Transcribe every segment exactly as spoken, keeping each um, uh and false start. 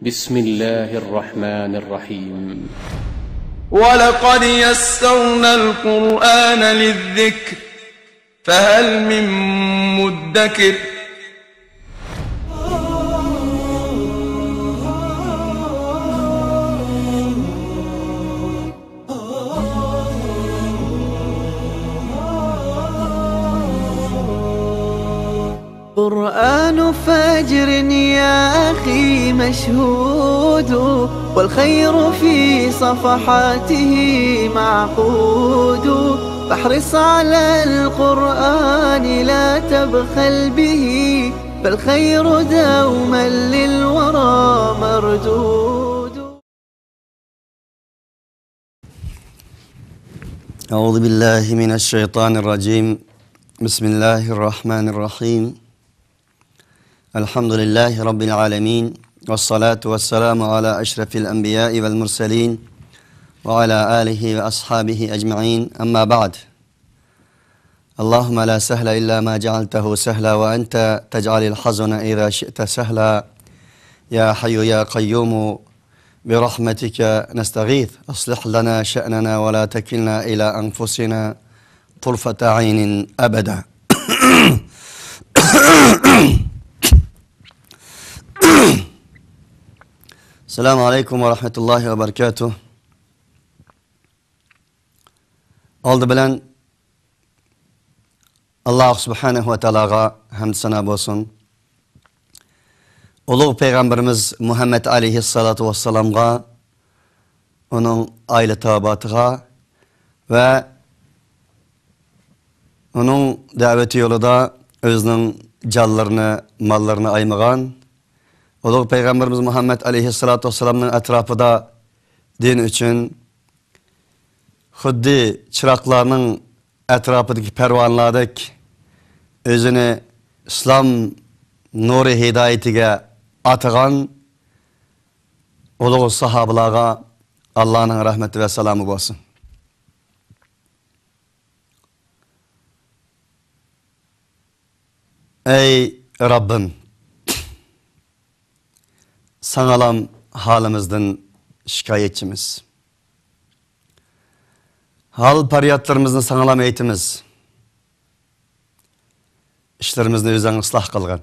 بسم الله الرحمن الرحيم. ولقد يسرنا القرآن للذكر فهل من مدكر. قرآن فجر يا أخي مشهود، والخير في صفحاته معقود، فاحرص على القرآن لا تبخل به، فالخير دوما للورى مردود. أعوذ بالله من الشيطان الرجيم. بسم الله الرحمن الرحيم. الحمد لله رب العالمين، والصلاة والسلام على أشرف الأنبياء والمرسلين، وعلى آله وأصحابه أجمعين، أما بعد. اللهم لا سهل إلا ما جعلته سهلا، وأنت تجعل الحزن إذا شئت سهلا. يا حي يا قيوم برحمتك نستغيث، أصلح لنا شأننا ولا تكلنا إلى أنفسنا طرفة عين أبدا. السلام عليكم ورحمة الله وبركاته. ئالدى بىلەن ئاللاھ سۇبھانەھۇ ۋە تائالاغا ھەمد سانا بولسۇن. ئۇلۇغ پەيغەمبىرىمىز مۇھەممەد ئەلەيھىسسالاتۇ ۋەسسالامغا، ئۇنىڭ ئائىلە تاۋابىئاتىغا ۋە ئۇنىڭ دەۋىتى يولىدا ئۆزىنىڭ جانلىرىنى، ماللىرىنى ئايىمىغان، ئۇلۇغ پەيغەمبىرىمىز مۇھەممەد ئەلەيھىسسالاتۇ ۋەسسالامنىڭ ئەتراپىدا دىن ئۈچۈن خۇددى چىراغلارنىڭ ئەتراپىدىكى پەرۋانىلاردەك ئۆزىنى ئىسلام نۇرى ھىدايىتىگە ئاتىغان ئۇلۇغ ساھابىلارغا ئاللانىڭ رەھمىتى ۋە سالامى بولسۇن. ئەي رەببىم! ساڭالام ھالىمىزدىن شىكايەتچىمىز. ھال پەريادلىرىمىزنى ساڭالام ئېيتىمىز. ئىشلىرىمىزنى ئۆزۈڭ ئىسلاھ قىلغىن.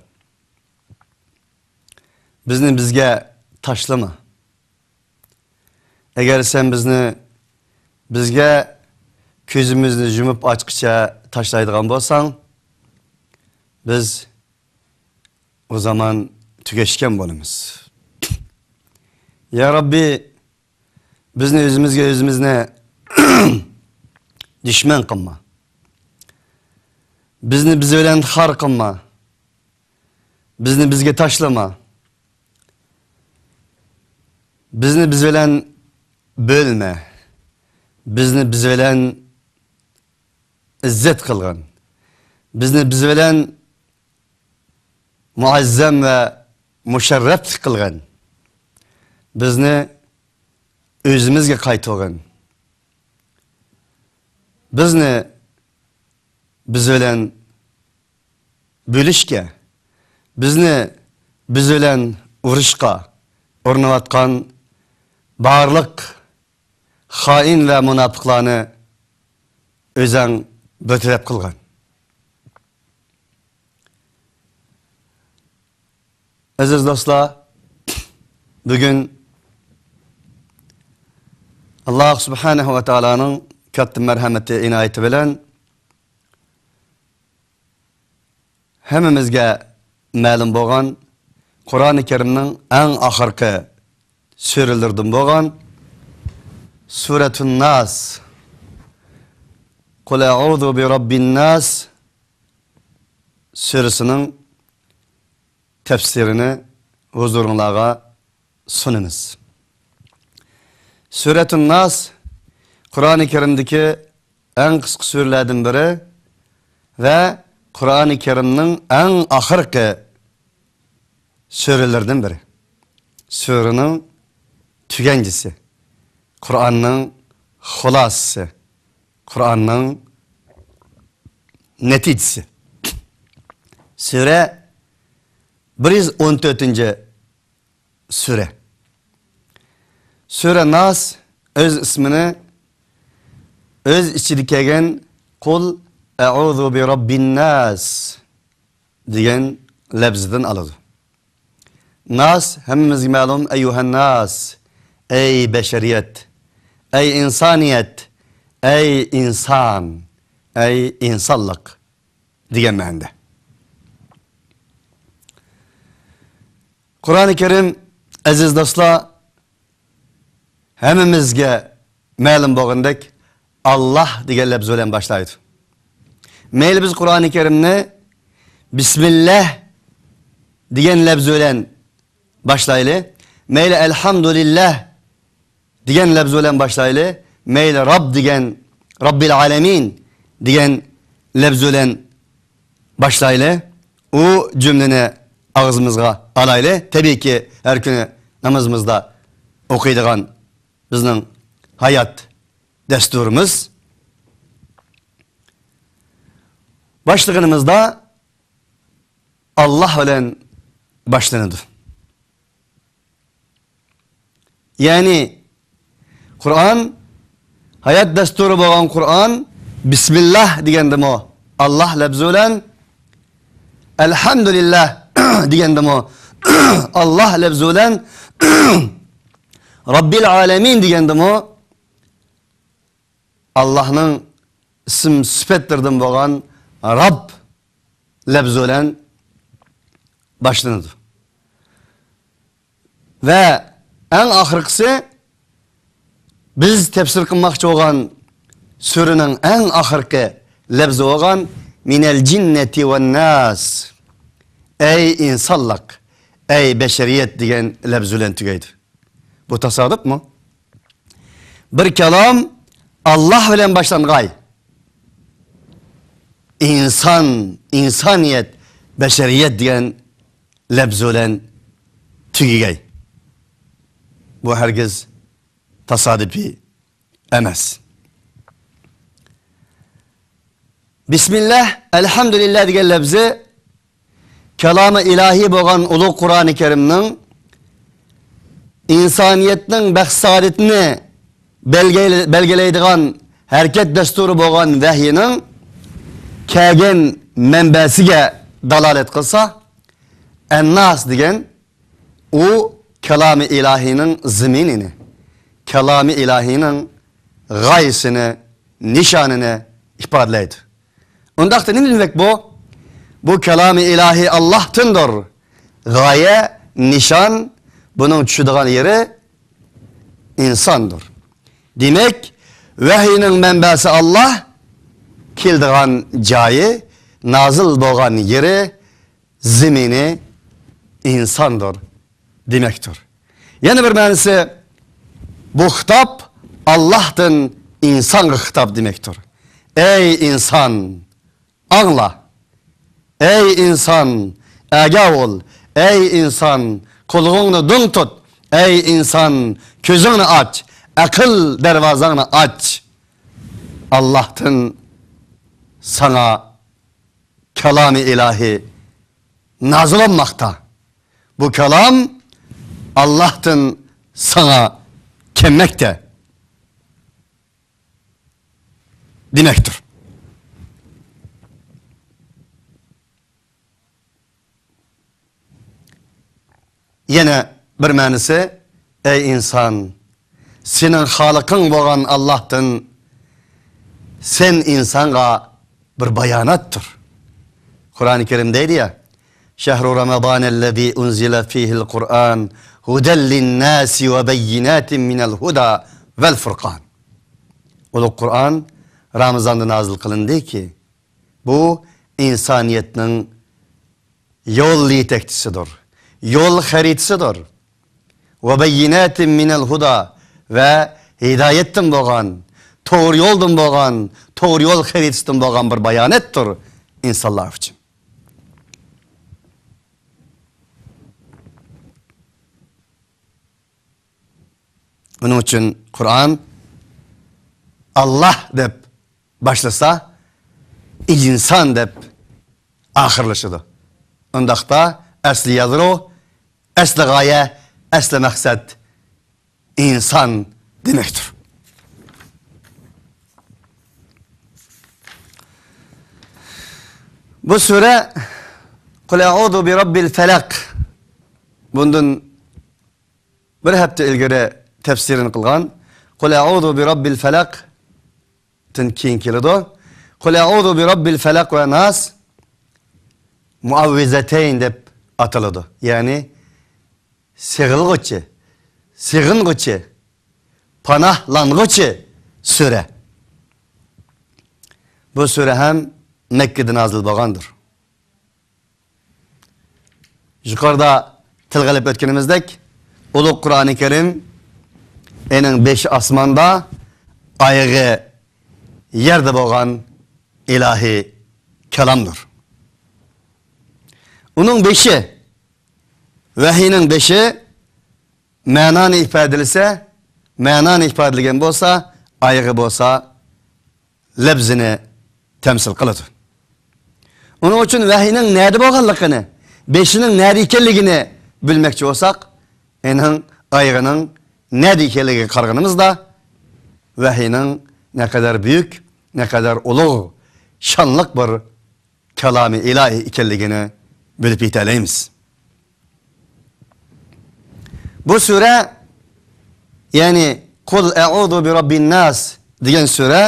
بىزنى بىزگە تاشلىما. ئەگەر سەن بىزنى، بىزگە كۆزىمىزنى يۇمۇپ ئاچقىچە تاشلايدىغان بولساڭ، بىز ئۇ زامان تۈگەشكەن بولىمىز. يا رەببى، بىزنى ئۆزىمىزگە ئۆزىمىزنى دۈشمەن قىلما. بىزنى بىز بىلەن خار قىلما. بىزنى بىزگە تاشلىما. بىزنى بىز بىلەن بۆلمە. بىزنى بىز بىلەن ئىززەت قىلغىن. بىزنى بىز بىلەن مۇئەززەم ۋە مۇشەررەپلىك قىلغىن. بىزنى ئۆزىمىزگە قايتۇرغىن. بىزنى بىز بىلەن بۆلۈشكە، بىزنى بىز بىلەن ئۇرۇشقا ئۇرۇنۇۋاتقان بارلىق خائىن ۋە مۇناپىقلارنى ئۆزەڭ بىر تەرەپ قىلغىن. ئەزىز دوستلار، بۈگۈن ئاللاھ سۇبھانەھۇ ۋە تائالانىڭ كاتتا مەرھەمىتى، ئىنايىتى بىلەن ھەممىمىزگە مەلۇم بولغان قۇرئانى كەرىمنىڭ ئەڭ ئاخىرقى سۈرىلىرىدىن بولغان سۈرەتۇن ناس، قۇل ئەئۇزۇ بىرەببىن ناس سۈرىسىنىڭ تەپسىرىنى ھۇزۇرۇڭلارغا سۇنىمىز. سۈرەتۇن ناس قۇرئانى كەرىمدىكى ئەڭ قىسقا سۈرىلەردىن بىرى ۋە قۇرئانى كەرىمنىڭ ئەڭ ئاخىرقى سۈرىلىرىدىن بىرى. سۈرىنىڭ تۈگەنچىسى، قۇرئاننىڭ خۇلاسىسى، قۇرئاننىڭ نەتىجىسى. سۈرە بىر يۈز ئون تۆتىنچى سۈرە. سۈرە ناس ئۆز ئىسمىنى ئۆز ئىچىدە كەلگەن «قۇل ئەئۇزۇ بىرەببىنناس» دېگەن لەپزىدىن ئالىدۇ. ناس ھەممىمىزگە مەلۇم، ئەييۇھەنناس، ئەي بەشەرىيەت، ئەي ئىنسانىيەت، ئەي ئىنسان، ئەي ئىنسانلىق دېگەن مەنىدە. قۇرئانى كەرىم، ئەزىز دوستلار، ھەممىمىزگە مەلۇم بولغاندەك، «ئاللاھ» دېگەن لەپز بىلەن باشلايدۇ. مەيلى بىز قۇرئانى كەرىمنى «بىسمىللاھ» دېگەن لەپز بىلەن باشلايلى، مەيلى «ئەلھەمدۇلىللاھ» دېگەن لەپز بىلەن باشلايلى، مەيلى «رەب» دېگەن، «رەببىل ئالەمىن» دېگەن لەپز بىلەن باشلايلى. ئۇ جۈملىنى ئاغزىمىزغا ئالايلى. تەبىئىيكى، ھەر كۈنى نامىزىمىزدا ئوقۇيدىغان بىزنىڭ ھايات دەستۇرىمىز. باشلىغىنىمىزدا «ئاللاھ» بىلەن باشلىنىدۇ. يەنى قۇرئان، ھايات دەستۇرى بولغان قۇرئان «بىسمىللاھ» دېگەندىمۇ «ئاللاھ» لەپزى بىلەن، «ئەلھەمدۇلىللاھ» دېگەندىمۇ «ئاللاھ» لەپزى بىلەن، «رەببىل ئالەمىن» دېگەندىمۇ ئاللاھنىڭ ئىسىم سۈپەتلىرىدىن بولغان «رەب» لەپزى بىلەن باشلىنىدۇ. ۋە ئەڭ ئاخىرقىسى، بىز تەپسىر قىلماقچى بولغان سۈرىنىڭ ئەڭ ئاخىرقى لەپزى بولغان «مىنەل جىننەتى ۋەنناس»، «ئەي ئىنسانلىق، ئەي بەشەرىيەت» دېگەن لەپزى بىلەن تۈگەيدۇ. بۇ تاسادىپمۇ؟ بىر كالام «ئاللاھ» بىلەن باشلانغاي، «ئىنسان، ئىنسانىيەت، بەشەرىيەت» دېگەن لەپزى بىلەن تۈگىگەي. بۇ ھەرگىز تاسادىپىي ئەمەس. «بىسمىللاھ، ئەلھەمدۇلىللاھ» دېگەن لەپزى كالامى ئىلاھىي بولغان ئۇلۇغ قۇرئانى كەرىمنىڭ ئىنسانىيەتنىڭ بەخت-سائادىتىنى بەلگىلەي-، بەلگىلەيدىغان ھەرىكەت دەستۇرى بولغان ۋەھىينىڭ كەلگەن مەنبەسىگە دالالەت قىلسا، «ئەنناس» دېگەن ئۇ كالامى ئىلاھىينىڭ زېمىنىنى، كالامى ئىلاھىينىڭ غايىسىنى، نىشانىنى ئىپادىلەيدۇ. ئۇنداقتا نېمە دېمەك بۇ؟ بۇ كالامى ئىلاھىي ئاللاھتىندۇر. غايە، نىشان، بۇنىڭ چۈشىدىغان يېرى ئىنساندۇر. دېمەك، ۋەھىينىڭ مەنبەسى ئاللاھ، كېلىدىغان جايى، نازىل بولغان يېرى، زېمىنى ئىنساندۇر دېمەكتۇر. يەنە بىر مەنىسى، بۇ خىتاب ئاللاھتىن ئىنسانغا خىتاب دېمەكتۇر. ئەي ئىنسان، ئاڭلا! ئەي ئىنسان، ئەگە بول! ئەي ئىنسان، قۇلىقىڭنى دىڭ تۇت! ئەي ئىنسان، كۆزۈڭنى ئاچ! ئەقىل دەرۋازاڭنى ئاچ! ئاللاھتىن ساڭا كالامى ئىلاھى نازىللانماقتا. بۇ كالام ئاللاھتىن ساڭا كەلمەكتە دېمەكتۇر. يەنە بىر مەنىسى، ئەي ئىنسان، سېنىڭ خالىقىڭ بولغان ئاللاھتىن سەن ئىنسانغا بىر باياناتتۇر. قۇرئانى كەرىم دەيدۇ يا، «شەھرۇ رامەزانەللەزى ئۇنزىلە فىھىل قۇرئان ھۇدەل لىنناسى ۋە بەييىناتىم مىنەل ھۇدا ۋەل فۇرقان.» ئۇلۇغ قۇرئان رامىزاندا نازىل قىلىندىكى، بۇ ئىنسانىيەتنىڭ يول يېتەكچىسىدۇر، يول خەرىتىسىدۇر. «ۋە بەييىناتىم مىنەل ھۇدا» ۋە ھىدايەتتىن بولغان، توغرا يولدىن بولغان، توغرا يول خەرىتىسىدىن بولغان بىر باياناتتۇر ئىنسانلار ئۈچۈن. بۇنىڭ ئۈچۈن قۇرئان «ئاللاھ» دەپ باشلىسا، «ئىنسان» دەپ ئاخىرلىشىدۇ. ئۇنداقتا ئەسلى يادرو، ئەسلى غايە، ئەسلى مەقسەت ئىنسان دېمەكتۇر. بۇ سۈرە قۇل ئەئۇزۇ بىرەببىل فەلەق. بۇندىن بىر ھەپتە ئىلگىرى تەپسىرىنى قىلغان. قۇل ئەئۇزۇ بىرەببىل فەلەقتىن كېيىن كېلىدۇ. قۇل ئەئۇزۇ بىرەببىل فەلەق ۋە ناس مۇئەۋۋىزەتەين دەپ ئاتىلىدۇ. يەنى سېغىلغۇچى، سېغىنغۇچى، پاناھلانغۇچى سۈرە. بۇ سۈرە ھەم مەككىدە نازىل بولغاندۇر. يۇقىرىدا تىلغا ئېلىپ ئۆتكىنىمىزدەك، ئۇلۇغ قۇرئانى كەرىم، ئېنىڭ بېشى ئاسماندا، ئايىغى يەردە بولغان ئىلاھىي كالامدۇر. ئۇنىڭ بېشى، ۋەھىينىڭ بېشى مەنانى ئىپادىلىسە، مەنانى ئىپادىلىگەن بولسا، ئايىغى بولسا، لەپزىنى تەمسىل قىلىدۇ. ئۇنىڭ ئۈچۈن ۋەھىينىڭ نەدە بولغانلىقىنى، بېشىنىڭ نەدە ئىكەنلىكىنى بىلمەكچى بولساق، ئېنىڭ ئايىغىنىڭ نەدە ئىكەنلىكىگە قارىغىنىمىزدا، ۋەھىينىڭ نەقەدەر بۈيۈك، نەقەدەر ئۇلۇغ، شانلىق بىر كالامى ئىلاھىي ئىكەنلىكىنى بىلىپ يېتەلەيمىز. بۇ سۈرە، يەنى قۇل ئەئۇزۇ بىرەببىن ناس دېگەن سۈرە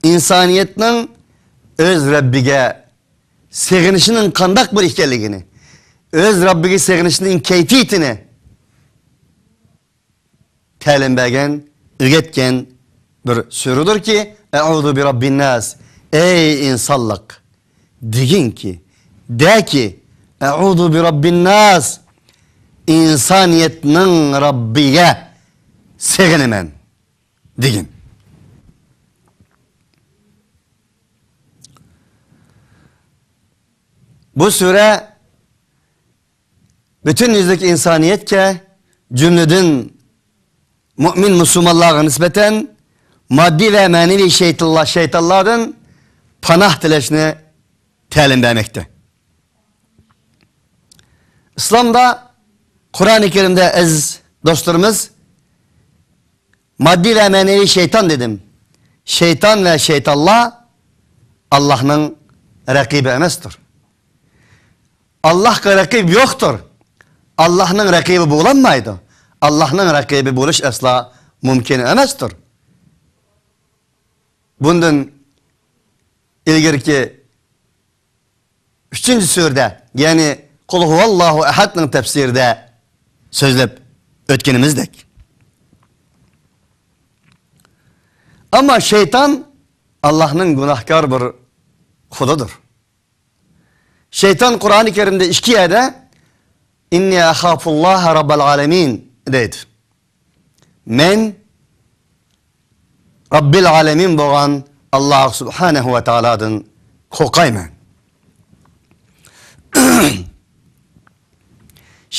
ئىنسانىيەتنىڭ ئۆز رەببىگە سېغىنىشىنىڭ قانداق بىر ئىكەنلىكىنى، ئۆز رەببىگە سېغىنىشنىڭ كەيپىيىتىنى تەلىم بەرگەن، ئۆگەتكەن بىر سۈرىدۇركى، ئەئۇزۇ بىرەببىن ناس، ئەي ئىنسانلىق، دېگىنكى، دەكى، ئەئۇزۇ بىرەببىن ناس، ئىنسانىيەتنىڭ رەببىگە سېغىنىمەن، دېگىن. بۇ سۈرە پۈتۈن يۈزلۈك ئىنسانىيەتكە، جۈملىدىن مۇئمىن مۇسۇلمانلارغا نىسبەتەن ماددىي ۋە مەنىۋى شەيتانلار، شەيتانلاردىن پاناھ تىلەشنى تەلىم بەرمەكتە. ئىسلامدا، قۇرئانى كەرىمدە ئەزىز دوستلىرىمىز، ماددىي ۋە مەنىۋى شەيتان دېدىم. شەيتان ۋە شەيتانلار ئاللاھنىڭ رەقىبى ئەمەستۇر. ئاللاھقا رەقىب يوقتۇر. ئاللاھنىڭ رەقىبى بولالمايدۇ. ئاللاھنىڭ رەقىبى بولۇش ئەسلا مۇمكىن ئەمەستۇر. بۇندىن ئىلگىرىكى ئۈچىنچى سۈرىدە، يەنى قۇل ھۇۋاللاھۇ ئەھەدنىڭ تەپسىرىدە سۆزلەپ ئۆتكىنىمىزدەك. ئەمما شەيتان ئاللاھنىڭ گۇناھكار بىر قۇلىدۇر. شەيتان قۇرئانى كەرىمدە ئىككى يەردە، ئىننى ئەخافۇللاھە رەببەل ئالەمىن، دەيدۇ. مەن رەببىل ئالەمىن بولغان ئاللاھ سۇبھانەھۇ ۋە تائالادىن قورقايمەن.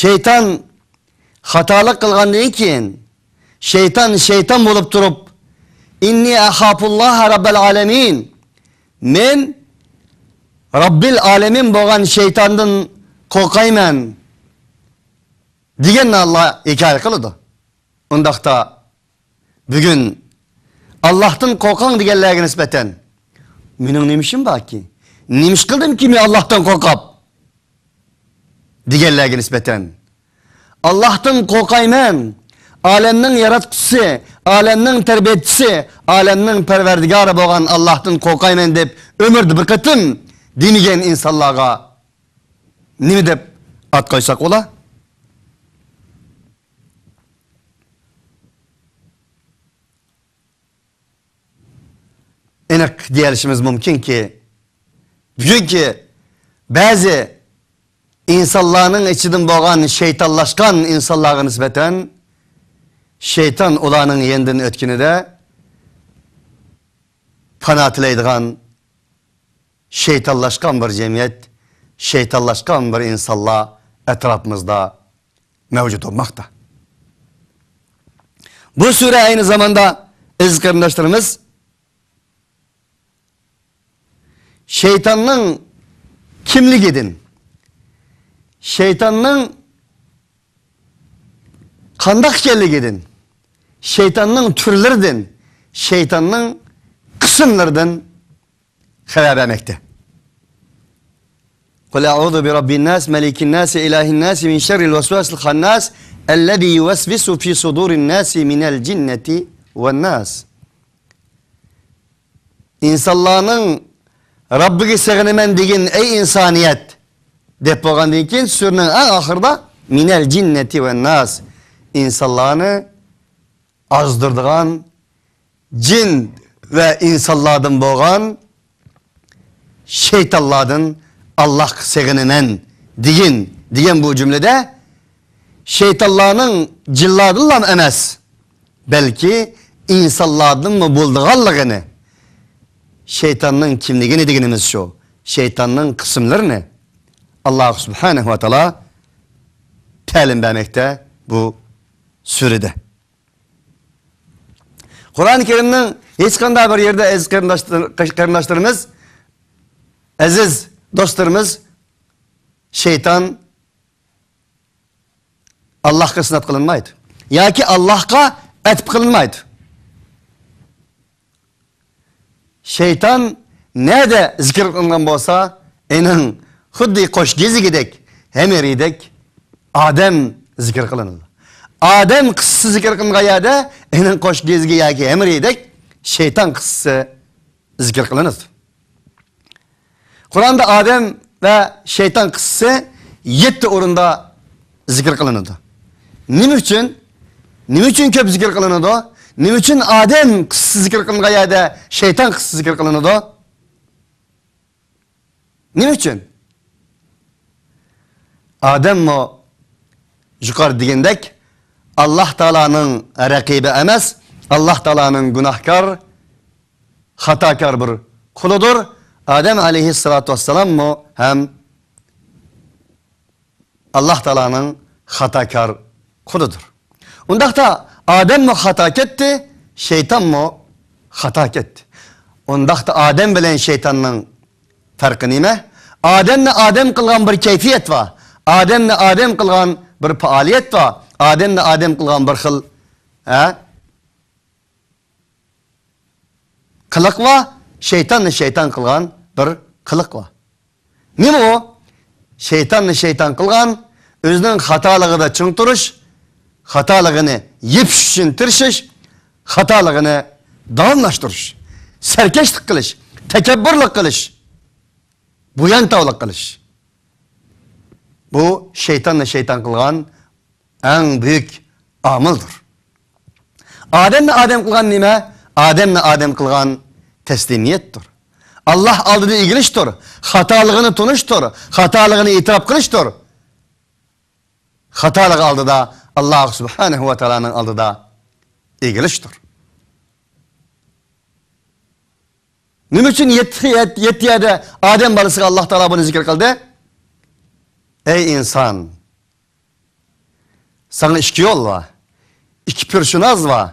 شەيتان خاتالىق قىلغاندىن كېيىن، شەيتان شەيتان بولۇپ تۇرۇپ، ئىننى ئەخافۇللاھە رەببەل ئالەمىن، مەن رەببىل ئالەمىن بولغان شەيتاندىن قورقايمەن، دېگەننى ئاللاھ ھېكايە قىلىدۇ. ئۇنداقتا، بۈگۈن ئاللاھتىن قورقاڭ دېگەنلەرگە نىسبەتەن، مېنىڭ نېمە ئىشىم باركى؟ نېمە ئىش قىلدىمكى مەن ئاللاھتىن قورقاپ؟ دېگەنلەرگە نىسبەتەن، ئاللاھتىن قورقايمەن، ئالەمنىڭ ياراتقۇچىسى، ئالەمنىڭ تەربىيەچىسى، ئالەمنىڭ پەرۋەردىگارى بولغان ئاللاھتىن قورقايمەن دەپ ئۆمرىدە بىر قېتىم دېمىگەن ئىنسانلارغا نېمە دەپ ئات قويساق بولا؟ ئېنىق دېيەلىشىمىز مۇمكىنكى، بۈگۈنكى بەزى ئىنسانلارنىڭ ئىچىدىن بولغان شەيتانلاشقان ئىنسانلارغا نىسبەتەن شەيتان ئۇلارنىڭ يېنىدىن ئۆتكىنىدە پانا تىلەيدىغان شەيتانلاشقان بىر جەمئىيەت، شەيتانلاشقان بىر ئىنسانلار ئەتراپىمىزدا مەۋجۇت بولماقتا. بۇ سۈرە ئەينى زاماندا، ئەزىز قېرىنداشلىرىمىز، شەيتاننىڭ كىملىكىدىن، شەيتاننىڭ قانداق ئىكەنلىكىدىن، شەيتاننىڭ تۈرلىرىدىن، شەيتاننىڭ قىسىملىرىدىن خەۋەر بەرمەكتە. قل أعوذ برب الناس، ملك الناس، إله الناس، من شر الوسواس الخناس، الذي يوسوس في صدور الناس، من الجنة والناس. ئىنسانلارنىڭ رەببىگە سېغىنىمەن دېگىن، ئەي ئىنسانىيەت، دەپ بولغاندىن كېيىن سۈرىنىڭ ئەڭ ئاخىرىدا مىنەل جىننەتى ۋەنناس، ئىنسانلارنى ئازدۇرىدىغان جىن ۋە ئىنسانلاردىن بولغان شەيتانلاردىن ئاللاھقا سېغىنىمەن دېگىن، دېگەن بۇ جۈملىدە شەيتانلارنىڭ جىنلاردىنلا ئەمەس، بەلكى ئىنسانلاردىنمۇ بولىدىغانلىقىنى، شەيتاننىڭ كىملىكىنى دېگىنىمىز شۇ، شەيتاننىڭ قىسىملىرىنى ئاللاھ سۇبھانەھۇ ۋە تائالا تەلىم بەرمەكتە بۇ سۈرىدە. قۇرئان كەرىمنىڭ ھېچقانداق بىر يېرىدە ئەزىز قېرىنداشلار-، قېرىنداشلىرىمىز، ئەزىز دوستلىرىمىز، شەيتان ئاللاھقا ئىسناد قىلىنمايدۇ ياكى ئاللاھقا ئەتىپ قىلىنمايدۇ. شەيتان نەدە زىكىر قىلىنغان بولسا، ئېنىڭ خۇددى قوش گېزىكىدەك، ھەمرىيىدەك ئادەم زىكىر قىلىنىدۇ. ئادەم قىسسىسى زىكىر قىلىنغان يەردە ئېنىڭ قوش گېزىكى ياكى ھەمرىيىدەك شەيتان قىسسىسى زىكىر قىلىنىدۇ. قۇرئاندا ئادەم ۋە شەيتان قىسسىسى يەتتە ئورۇندا زىكىر قىلىنىدۇ. نېمە ئۈچۈن؟ نېمە ئۈچۈن كۆپ زىكىر قىلىنىدۇ؟ نېمە ئۈچۈن ئادەم قىسسىسى زىكىر قىلىنغان يەردە شەيتان قىسسىسى زىكىر قىلىنىدۇ؟ نېمە ئۈچۈن؟ ئادەممۇ يۇقىرىدا دېگەندەك ئاللاھ تائالانىڭ رەقىبى ئەمەس، ئاللاھ تائالانىڭ گۇناھكار، خاتاكار بىر قۇلىدۇر. ئادەم ئەلەيھىسسالاتۇ ۋەسسالاممۇ ھەم ئاللاھ تائالانىڭ خاتاكار قۇلىدۇر. ئۇنداقتا ئادەممۇ خاتا كەتتى، شەيتانمۇ خاتا كەتتى. ئۇنداقتا ئادەم بىلەن شەيتاننىڭ پەرقى نېمە؟ ئادەمنى ئادەم قىلغان بىر كەيپىيەت بار. ئادەمنى ئادەم قىلغان بىر پائالىيەت بار. ئادەمنى ئادەم قىلغان بىر خىل، ھە؟ قىلىق بار، شەيتاننى شەيتان قىلغان بىر قىلىق بار. نېمە ئۇ؟ شەيتاننى شەيتان قىلغان، ئۆزىنىڭ خاتالىقىدا چىڭ تۇرۇش، خاتالىقىنى يېپىش ئۈچۈن تىرىشىش، خاتالىقىنى داۋاملاشتۇرۇش، سەركەشلىك قىلىش، تەكەببۇرلۇق قىلىش، بۇيانتاۋلىق قىلىش. بۇ شەيتاننى شەيتان قىلغان ئەڭ بۈيۈك ئامىلدۇر. ئادەمنى ئادەم قىلغان نېمە؟ ئادەمنى ئادەم قىلغان تەسلىمىيەتتۇر. ئاللاھ ئالدىدا ئېگىلىشتۇر. خاتالىقىنى تونۇشتۇر. خاتالىقىنى ئېتىراپ قىلىشتۇر. خاتالىقى ئالدىدا، ئاللاھ سۇبھانەھۇ ۋە تائالانىڭ ئالدىدا ئېگىلىشتۇر. نېمە ئۈچۈن يەتتە، يەتتە، يەتتە يەردە ئادەم بالىسىغا ئاللاھ تائالا بۇنى زىكىر قىلدى؟ ئەي ئىنسان! ساڭا ئىككى يول بار. ئىككى پىرسوناژ بار.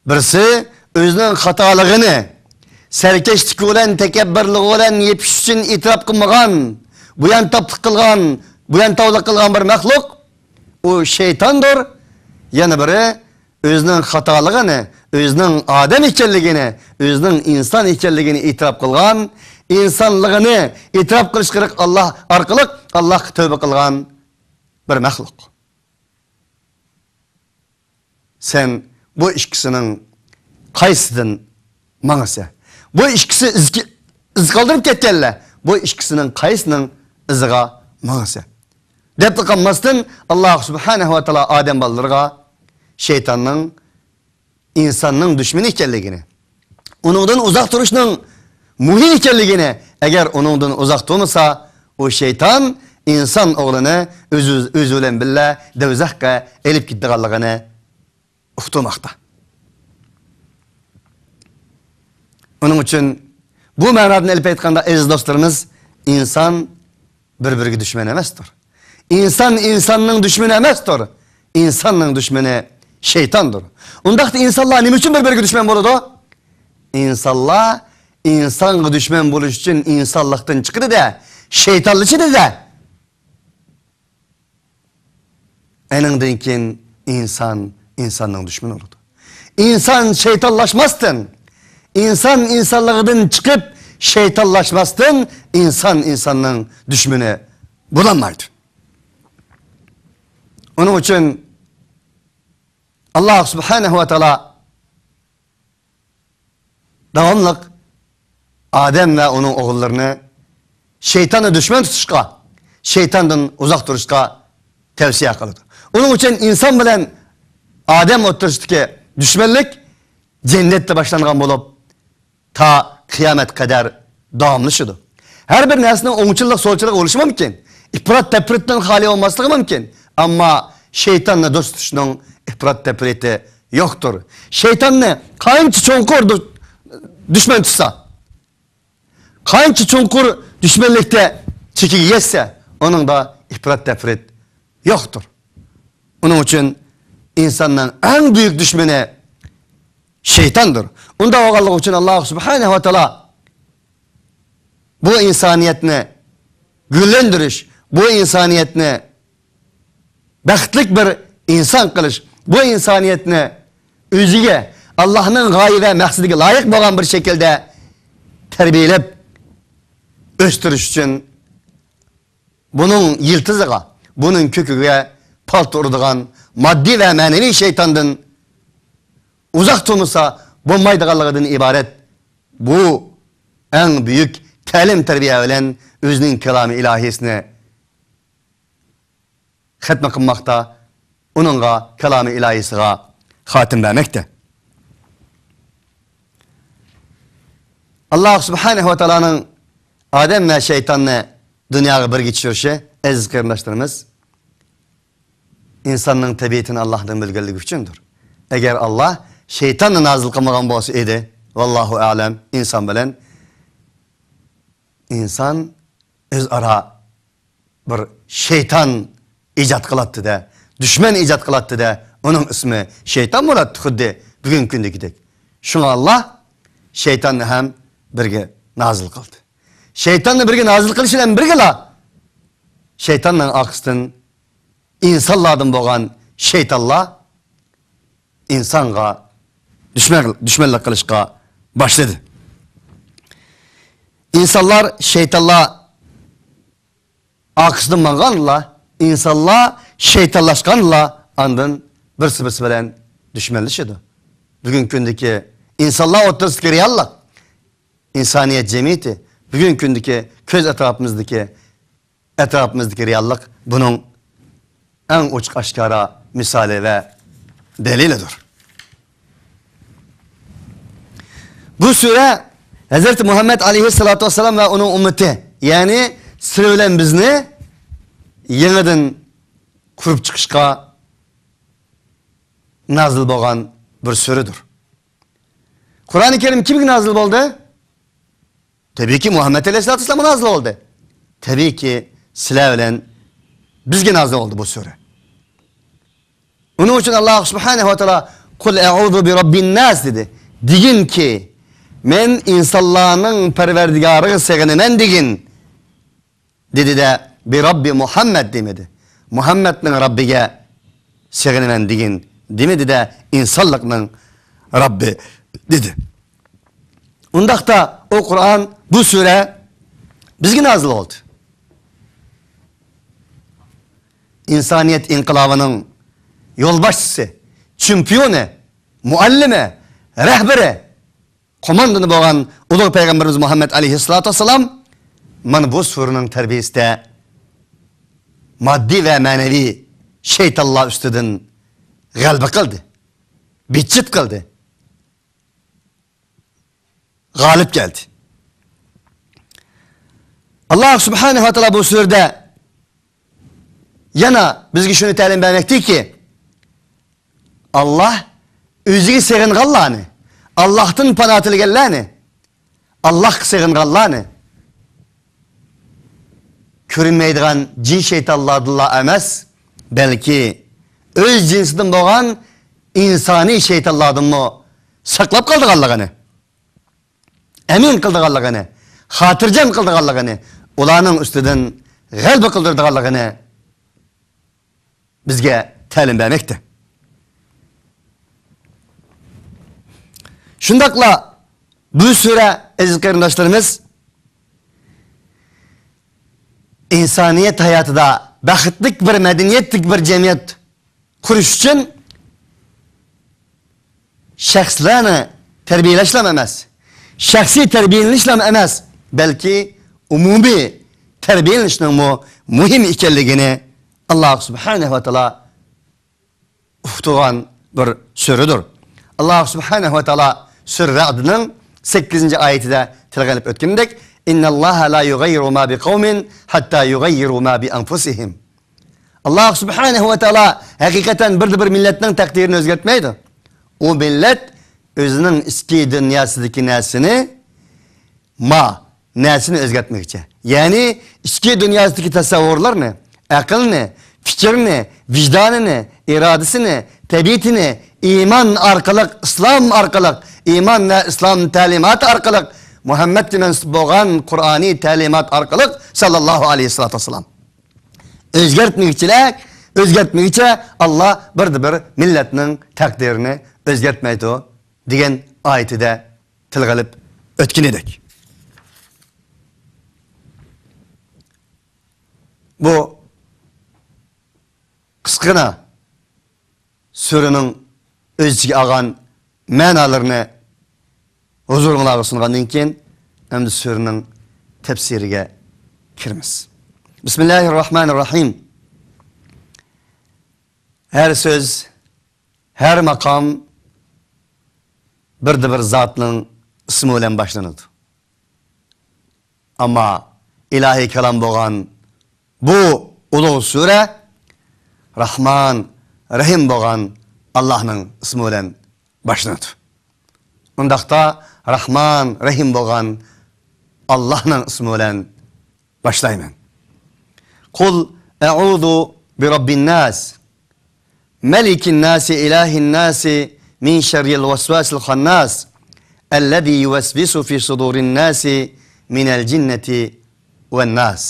بىرسى ئۆزىنىڭ خاتالىقىنى سەركەشلىكى بىلەن، تەكەببۇرلۇقى بىلەن يېپىش ئۈچۈن ئېتىراپ قىلمىغان، بۇيانتاپلىق قىلغان، بۇيانتاۋلىق قىلغان بىر مەخلۇق. ئۇ شەيتاندۇر. يەنە بىرى ئۆزىنىڭ خاتالىقىنى، ئۆزىنىڭ ئادەم ئىكەنلىكىنى، ئۆزىنىڭ ئىنسان ئىكەنلىكىنى ئېتىراپ قىلغان، ئىنسانلىقىنى ئېتىراپ قىلىش كېرەك، ئاللاھ ئارقىلىق ئاللاھقا تەۋبە قىلغان بىر مەخلۇق. سەن بۇ ئىككىسىنىڭ قايسىدىن ماڭىسەن؟ بۇ ئىككىسى ئىز، ئىز قالدۇرۇپ كەتكەنلەر، بۇ ئىككىسىنىڭ قايسىنىڭ ئىزىغا ماڭىسەن؟ دەپلا قالماستىن، ئاللاھ سۇبھانەھۇ ۋە تائالا ئادەم بالىلىرىغا شەيتاننىڭ ئىنساننىڭ دۈشمىنى ئىكەنلىكىنى، ئۇنىڭدىن ئۇزاق تۇرۇشنىڭ مۇھىم ئىكەنلىكىنى، ئەگەر ئۇنىڭدىن ئۇزاق تۇرمىسا، ئۇ شەيتان ئىنسان ئوغلىنى ئۆزى، ئۆزى بىلەن بىللە دوزاخقا ئېلىپ كېتىدىغانلىقىنى ئۇقتۇرماقتا. ئۇنىڭ ئۈچۈن بۇ مەنادىن ئېلىپ ئېيتقاندا، ئەزىز دوستلىرىمىز، ئىنسان بىر-بىرىگە دۈشمەن ئەمەستۇر. ئىنسان ئىنساننىڭ دۈشمىنى ئەمەستۇر. ئىنساننىڭ دۈشمىنى شەيتاندۇر. ئۇنداقتا ئىنسانلار نېمە ئۈچۈن بىر-بىرىگە دۈشمەن بولىدۇ؟ ئىنسانلار ئىنسانغا دۈشمەن بولۇش ئۈچۈن ئىنسانلىقتىن چىقىدۇ-دە، شەيتانلىشىدۇ-دە. ئېنىڭدىن كېيىن ئىنسان ئىنساننىڭ دۈشمىنى بولىدۇ. ئىنسان شەيتانلاشماستىن، ئىنسان ئىنسانلىقىدىن چىقىپ شەيتانلاشماستىن ئىنسان ئىنساننىڭ دۈشمىنى بولالمايدۇ. ئۇنىڭ ئۈچۈن ئاللاھ سۇبھانەھۇ ۋە تائالا داۋاملىق ئادەم ۋە ئۇنىڭ ئوغۇللىرىنى شەيتاننى دۈشمەن تۇتۇشقا، شەيتاندىن ئۇزاق تۇرۇشقا تەۋسىيە قىلىدۇ. ئۇنىڭ ئۈچۈن ئىنسان بىلەن ئادەم ئوتتۇرىسىدىكى دۈشمەنلىك جەننەتتە باشلانغان بولۇپ، تا قىيامەت قەدەر داۋاملىشىدۇ. ھەر بىر نەرسىنىڭ ئوڭچىللىق، سولچىلىقى بولۇشى مۇمكىن. ئىپرات تەپرىتتىن خالىي بولماسلىقى مۇمكىن. ئەمما شەيتاننى دوست تۇتۇشنىڭ ئىپرات تەپرىتى يوقتۇر. شەيتاننى قانچە چوڭقۇر دۇ-، دۈشمەن تۇتسا، قانچە چوڭقۇر دۈشمەنلىكتە چېكىگە يەتسە، ئۇنىڭدا ئىپرات تەپرىت يوقتۇر. ئۇنىڭ ئۈچۈن ئىنساننىڭ ئەڭ بۈيۈك دۈشمىنى شەيتاندۇر. ئۇنداق بولغانلىقى ئۈچۈن ئاللاھ سۇبھانەھۇ ۋە تائالا بۇ ئىنسانىيەتنى گۈللەندۈرۈش، بۇ ئىنسانىيەتنى بەختلىك بىر ئىنسان قىلىش، بۇ ئىنسانىيەتنى ئۆزىگە، ئاللاھنىڭ غايە ۋە مەقسىتىگە لايىق بولغان بىر شەكىلدە تەربىيەلەپ ئۆستۈرۈش ئۈچۈن بۇنىڭ يىلتىزىغا، بۇنىڭ كۆكىگە پالتا ئۇرىدىغان ماددىي ۋە مەنىۋى شەيتاندىن ئۇزاق تۇرمىسا بولمايدىغانلىقىدىن ئىبارەت بۇ ئەڭ بۈيۈك تەلىم-تەربىيە بىلەن ئۆزىنىڭ كالامى ئىلاھىيسىنى خەتمە قىلماقتا، ئۇنىڭغا، كالامى ئىلاھىسىغا خاتىمە بەرمەكتە. ئاللاھ سۇبھانەھۇ ۋە تائالانىڭ ئادەم ۋە شەيتاننى دۇنياغا بىرگە چۈشۈرۈشى، ئەزىز قېرىنداشلىرىمىز، ئىنساننىڭ تەبىئىتىنى ئاللاھنىڭ بىلگەنلىكى ئۈچۈندۇر. ئەگەر ئاللاھ شەيتاننى نازىل قىلمىغان بولسا ئىدى، ۋاللاھۇ ئەلەم، ئىنسان بىلەن ئىنسان ئۆزئارا بىر شەيتان ئىجاد قىلاتتى-دە، دۈشمەن ئىجاد قىلاتتى-دە، ئۇنىڭ ئىسمى شەيتان بولاتتى، خۇددى بۈگۈنكى كۈندىكىدەك. شۇڭا ئاللاھ شەيتاننى ھەم بىرگە نازىل قىلدى. شەيتاننى بىرگە نازىل قىلىش بىلەن بىرگىلا، شەيتاننىڭ ئارقىسىدىن ئىنسانلاردىن بولغان شەيتانلار ئىنسانغا دۈشمەن، دۈشمەنلىك قىلىشقا باشلىدى. ئىنسانلار شەيتانلار ئارقىسىدىن ماڭغانلا، ئىنسانلار شەيتانلاشقانلا، ئاندىن بىرسى-بىرسى بىلەن دۈشمەنلىشىدۇ. بۈگۈنكى كۈندىكى ئىنسانلار ئوتتۇرىسىدىكى رېئاللىق، ئىنسانىيەت جەمئىيىتى، بۈگۈنكى كۈندىكى كۆز ئەتراپىمىزدىكى ئەتراپىمىزدىكى رېئاللىق بۇنىڭ ئەڭ ئوچۇق ئاشكارا مىسالى ۋە دەلىلىدۇر. بۇ سۈرە ھەزرىتى مۇھەممەد ئەلەيھىسسالاتۇ ۋەسسالام ۋە ئۇنىڭ ئۈممىتى، يەنى سىلەر بىلەن بىزنى يېڭىدىن قۇرۇپ چىقىشقا نازىل بولغان بىر سۈرىدۇر. قۇرئانى كەرىم كىمگە نازىل بولدى؟ تەبىئىيكى، مۇھەممەد ئەلەيھىسسالاتۇ ۋەسسالامغا نازىل بولدى. تەبىئىيكى، سىلەر بىلەن بىزگە نازىل بولدى بۇ سۈرە. ئۇنىڭ ئۈچۈن ئاللاھ سۇبھانەھۇ ۋە تائالا «قۇل ئەئۇزۇ بىرەببىن ناس» دېدى. دېگىنكى، «مەن ئىنسانلارنىڭ پەرۋەردىگارىغا سېغىنىمەن» دېگىن. دېدى-دە، «بىرەببى مۇھەممەد» دېمىدى. مۇھەممەدنىڭ رەببىگە سېغىنىمەن دېگىن دېمىدى-دە، ئىنسانلىقنىڭ رەببى دېدى. ئۇنداقتا ئۇ قۇرئان، بۇ سۈرە بىزگە نازىل بولدى. ئىنسانىيەت ئىنقىلابىنىڭ يولباشچىسى، چېمپىيونى، مۇئەللىمى، رەھبىرى، قوماندانى بولغان ئۇلۇغ پەيغەمبىرىمىز مۇھەممەد ئەلەيھىسسالاتۇ ۋەسسالام مانا بۇ سۈرىنىڭ تەربىيىسىدە ماددىي ۋە مەنىۋى شەيتانلار ئۈستىدىن غەلىبە قىلدى، بىتچىت قىلدى، غالىب كەلدى. ئاللاھ سۇبھانەھۇ ۋە تائالا بۇ سۈرىدە يەنە بىزگە شۇنى تەلىم بەرمەكتىكى، ئاللاھ ئۆزىگە سېغىنغانلارنى، ئاللاھتىن پاناھ تىلىگەنلەرنى، ئاللاھقا سېغىنغانلارنى كۆرۈنمەيدىغان جىن شەيتانلاردىنلا ئەمەس، بەلكى ئۆز جىنسىدىن بولغان ئىنسانىي شەيتانلاردىنمۇ ساقلاپ قالىدىغانلىقىنى، ئەمىن قىلىدىغانلىقىنى، خاتىرجەم قىلىدىغانلىقىنى، ئۇلارنىڭ ئۈستىدىن غەلىبە قىلدۇرىدىغانلىقىنى بىزگە تەلىم بەرمەكتە. شۇنداقلا بۇ سۈرە، ئەزىز قېرىنداشلىرىمىز، ئىنسانىيەت ھاياتىدا بەختلىك بىر مەدەنىيەتلىك بىر جەمئىيەت قۇرۇش ئۈچۈن شەخسلەرنى تەربىيەلەشلا ئەمەس، شەخسىي تەربىيەلىنىشلا ئەمەس، بەلكى ئومۇمىي تەربىيەلىنىشنىڭمۇ مۇھىم ئىكەنلىكىنى ئاللاھ سۇبھانەھۇ ۋە تائالا ئۇقتۇرغان بىر سۈرىدۇر. ئاللاھ سۇبھانەھۇ ۋە تائالا سۈرە رەئدنىڭ سەككىزىنچى ئايىتىدە تىلغا ئېلىپ ئۆتكىنىدەك، «إن الله لا يغير ما بقوم حتى يغيروا ما بأنفسهم.» ئاللاھ سۇبھانەھۇ ۋە تائالا ھەقىقەتەن بىردە بىر مىللەتنىڭ تەقدىرىنى ئۆزگەرتمەيدۇ. ئۇ مىللەت ئۆزىنىڭ ئىچكى دۇنياسىدىكى نەرسىنى ما نەرسىنى ئۆزگەرتمىگۈچە، يەنى ئىچكى دۇنياسىدىكى تەسەۋۋۇرلارنى، ئەقىلنى، پىكىرنى، ۋىجدانىنى، ئىرادىسىنى، تەبىئىتىنى ئىمان ئارقىلىق، ئىسلام ئارقىلىق، ئىمان ۋە ئىسلام تەلىماتى ئارقىلىق، مۇھەممەدكە مەنسۇپ بولغان قۇرئانىي تەلىمات ئارقىلىق، ساللاللاھۇ ئەلەيھى ۋەسسالام، ئۆزگەرتمىگۈچىلەر، ئۆزگەرتمىگۈچە ئاللاھ بىردە بىر مىللەتنىڭ تەقدىرىنى ئۆزگەرتمەيدۇ، دېگەن ئايىتىدە تىلغا ئېلىپ ئۆتكىنىدەك. بۇ قىسقىنا سۈرىنىڭ ئۆز ئىچىگە ئالغان مەنالىرىنى ھۇزۇرۇڭلارغا سۇنغاندىن كېيىن، ئەمدى سۈرىنىڭ تەپسىرىگە كىرىمىز. بىسمىللاھىررەھمانىررەھىم. ھەر سۆز، ھەر ماقام بىردە بىر زاتنىڭ ئىسمى بىلەن باشلىنىدۇ. ئەمما ئىلاھىي كالام بولغان بۇ ئۇلۇغ سۈرە راھمان، رەھىم بولغان ئاللاھنىڭ ئىسمى بىلەن باشلىنىدۇ. ئۇنداقتا راھمان، رەھىم بولغان ئاللاھنىڭ ئىسمى بىلەن باشلايمەن. قل أعوذ برب الناس، ملك الناس، إله الناس، من شر الوسواس الخناس، الذي يوسوس في صدور الناس، من الجنة والناس.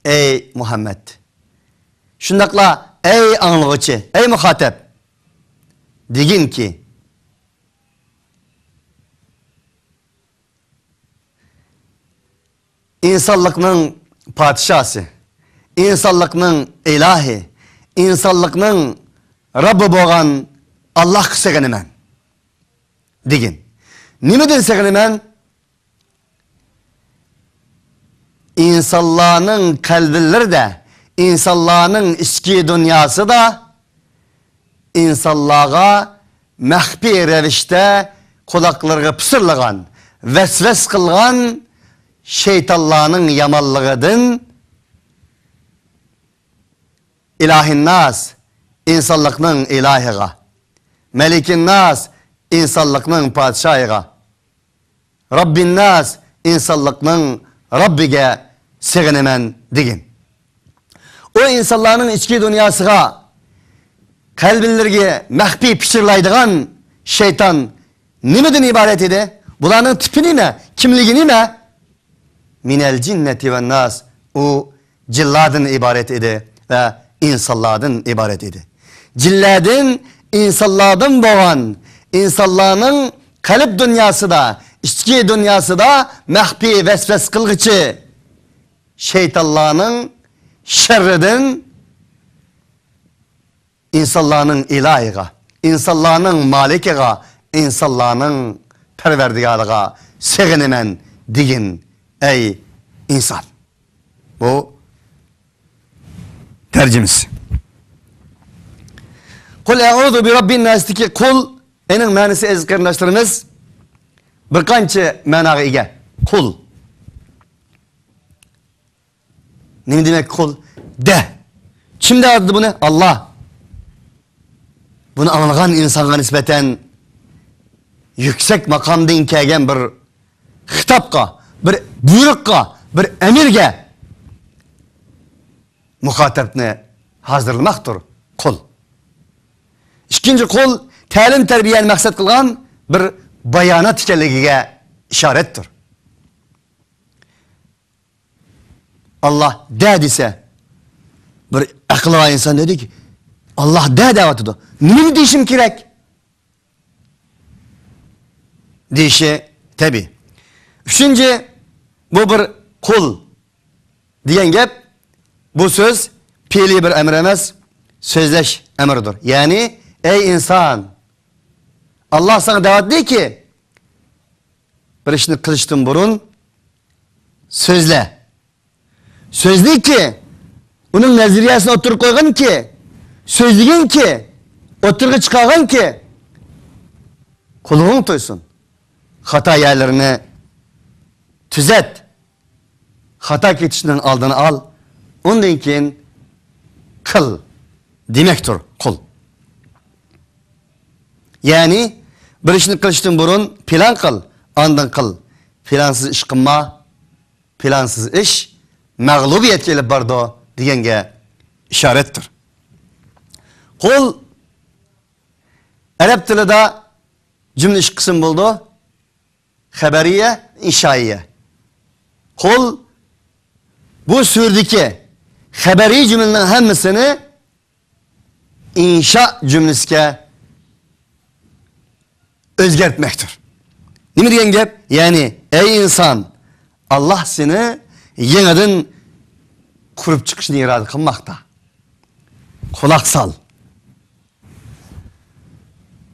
ئەي مۇھەممەد! شۇنداقلا ئەي ئاڭلىغۇچى، ئەي مۇخاتەب! دېگىنكى، ئىنسانلىقنىڭ پادىشاسى، ئىنسانلىقنىڭ ئىلاھى، ئىنسانلىقنىڭ رەببى بولغان ئاللاھقا سېغىنىمەن، دېگىن. نېمىدىن سېغىنىمەن؟ ئىنسانلارنىڭ قەلبىلىرىدە، ئىنسانلارنىڭ ئىچكى دۇنياسىدا ئىنسانلارغا مەخپىي رەۋىشتە قۇلاقلىرىغا پىچىرلىغان، ۋەسۋەسە قىلغان شەيتانلارنىڭ يامانلىقىدىن، ئىلاھىنناس، ئىنسانلىقنىڭ ئىلاھىغا، مەلىكىنناس، ئىنسانلىقنىڭ پادىشاھىغا، رەببىنناس، ئىنسانلىقنىڭ رەببىگە سېغىنىمەن، دېگىن. ئۇ ئىنسانلارنىڭ ئىچكى دۇنياسىغا، قەلبىلىرىگە مەخپىي پىچىرلايدىغان شەيتان نېمىدىن ئىبارەت ئىدى؟ بۇلارنىڭ تىپى نېمە؟ كىملىكى نېمە؟ مىنەل جىننەتى ۋەنناس. ئۇ جىنلاردىن ئىبارەت ئىدى ۋە ئىنسانلاردىن ئىبارەت ئىدى. جىنلەردىن، ئىنسانلاردىن بولغان، ئىنسانلارنىڭ قەلب دۇنياسىدا، ئىچكى دۇنياسىدا مەخپىي ۋەسۋەسە قىلغۇچى شەيتانلارنىڭ شەررىدىن ئىنسانلارنىڭ ئىلاھىغا، ئىنسانلارنىڭ مالىكىغا، ئىنسانلارنىڭ پەرۋەردىگارىغا سېغىنىمەن دېگىن، ئەي ئىنسان. بۇ تەرجىمىسى. قۇل ئەئۇزۇ بىرەببىن ناسدىكى قۇل، ئېنىڭ مەنىسى، ئەزىز قېرىنداشلىرىمىز، بىر قانچە مەناغا ئىگە. قۇل. نېمە دېمەك قۇل؟ دە. كىم دەۋاتىدۇ بۇنى؟ ئاللا. بۇنى ئاڭلىغان ئىنسانغا نىسبەتەن يۈكسەك ماقامدىن كەلگەن بىر خىتابقا، بىر بۇيرۇققا، بىر ئەمىرگە مۇخاتەبنى ھازىرلىماقتۇر قۇل. ئىككىنچى قۇل، تەلىم-تەربىيەنى مەقسەت قىلغان بىر بايانات ئىكەنلىكىگە ئىشارەتتۇر. ئاللا دە دېسە، بىر ئەقلى بار ئىنسان دېدىكى، «ئاللاھ دە» دەۋاتىدۇ. نېمىنى دېيىشىم كېرەك؟ دېيىشى تەبىئىي. ئۈچىنچى، بۇ بىر قۇل دېگەن گەپ، بۇ سۆز پېئلىي بىر ئەمر ئەمەس، سۆزلەش ئەمرىدۇر. يەنى، ئەي ئىنسان، ئاللاھ ساڭا دەۋاتىدۇكى، بىر ئىشنى قىلىشتىن بۇرۇن سۆزلە. سۆزلىگىنكى، ئۇنىڭ نەزەرىيەسىنى ئوتتۇرىغا قويغىنكى، سۆزلىگىنكى، ئوتتۇرىغا چىقارغانكى، قۇلىقىڭ تويسۇن. خاتا يەرلىرىنى تۈزەت. خاتا كېتىشنىڭ ئالدىنى ئال. ئۇندىن كېيىن قىل دېمەكتۇر قۇل. يەنى، بىر ئىشنى قىلىشتىن بۇرۇن پىلان قىل، ئاندىن قىل. پىلانسىز ئىش قىلما. پىلانسىز ئىش مەغلۇبىيەتكە ئېلىپ بارىدۇ دېگەنگە ئىشارەتتۇر. قۇل ئەرەب تىلىدا جۈملە ئىككى قىسىم بولىدۇ. خەبەرىيە، ئىنشائىيە. قۇل بۇ سۈرىدىكى خەبەرىي جۈملىنىڭ ھەممىسىنى ئىنشا جۈملىسىگە ئۆزگەرتمەكتۇر. نېمە دېگەن گەپ؟ يەنى، ئەي ئىنسان، ئاللاھ سېنى يېڭىدىن قۇرۇپ چىقىشنى ئىرادە قىلماقتا. قۇلاق سال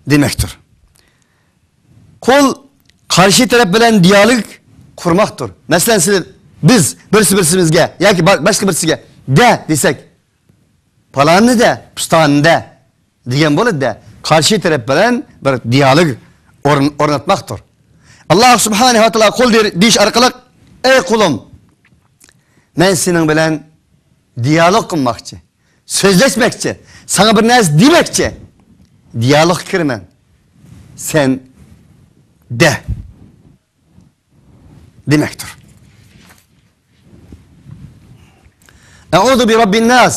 دېمەكتۇر. قۇل قارشى تەرەپ بىلەن دىيالوگ قۇرماقتۇر. مەسىلەن، سىز، بىز بىرسى بىرسىمىزگە ياكى با-، باشقا بىرسىگە دە دېسەك، پالاننى دە، پۇستاننى دە دېگەن بولىدۇ-دە. قارشى تەرەپ بىلەن بىر دىيالوگ ئورن-، ئورناتماقتۇر. ئاللاھ سۇبھانەھۇ ۋە تائالا قۇل دېر-، دېيىش ئارقىلىق، ئەي قۇلۇم، مەن سېنىڭ بىلەن دىيالوگ قىلماقچى، سۆزلەشمەكچى، ساڭا بىر نەرسە دېمەكچى. دىيالوگقا كىرىمەن. سەن دە دېمەكتۇر. ئەئۇزۇ بىرەببىنناس.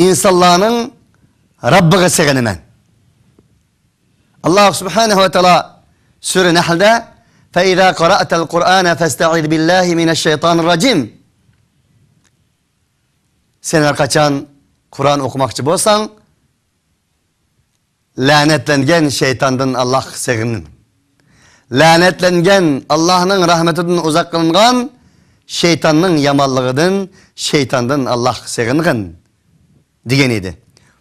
ئىنسانلارنىڭ رەببىگە سېغىنىمەن. ئاللاھ سۇبھانەھۇ ۋە تائالا سۈرە نەھلدە، فەئىزا قەرەئتەل قۇرئانە فەستەئىز بىللاھى مىنەششەيتانىر راجىم. سەن ھەر قاچان قۇرئان ئوقۇماقچى بولساڭ، لەنەتلەنگەن شەيتاندىن ئاللاھقا سېغىنىڭ. لەنەتلەنگەن، ئاللاھنىڭ رەھمىتىدىن ئۇزاق قىلىنغان شەيتاننىڭ يامانلىقىدىن، شەيتاندىن ئاللاھقا سېغىنغىن دېگەن ئىدى.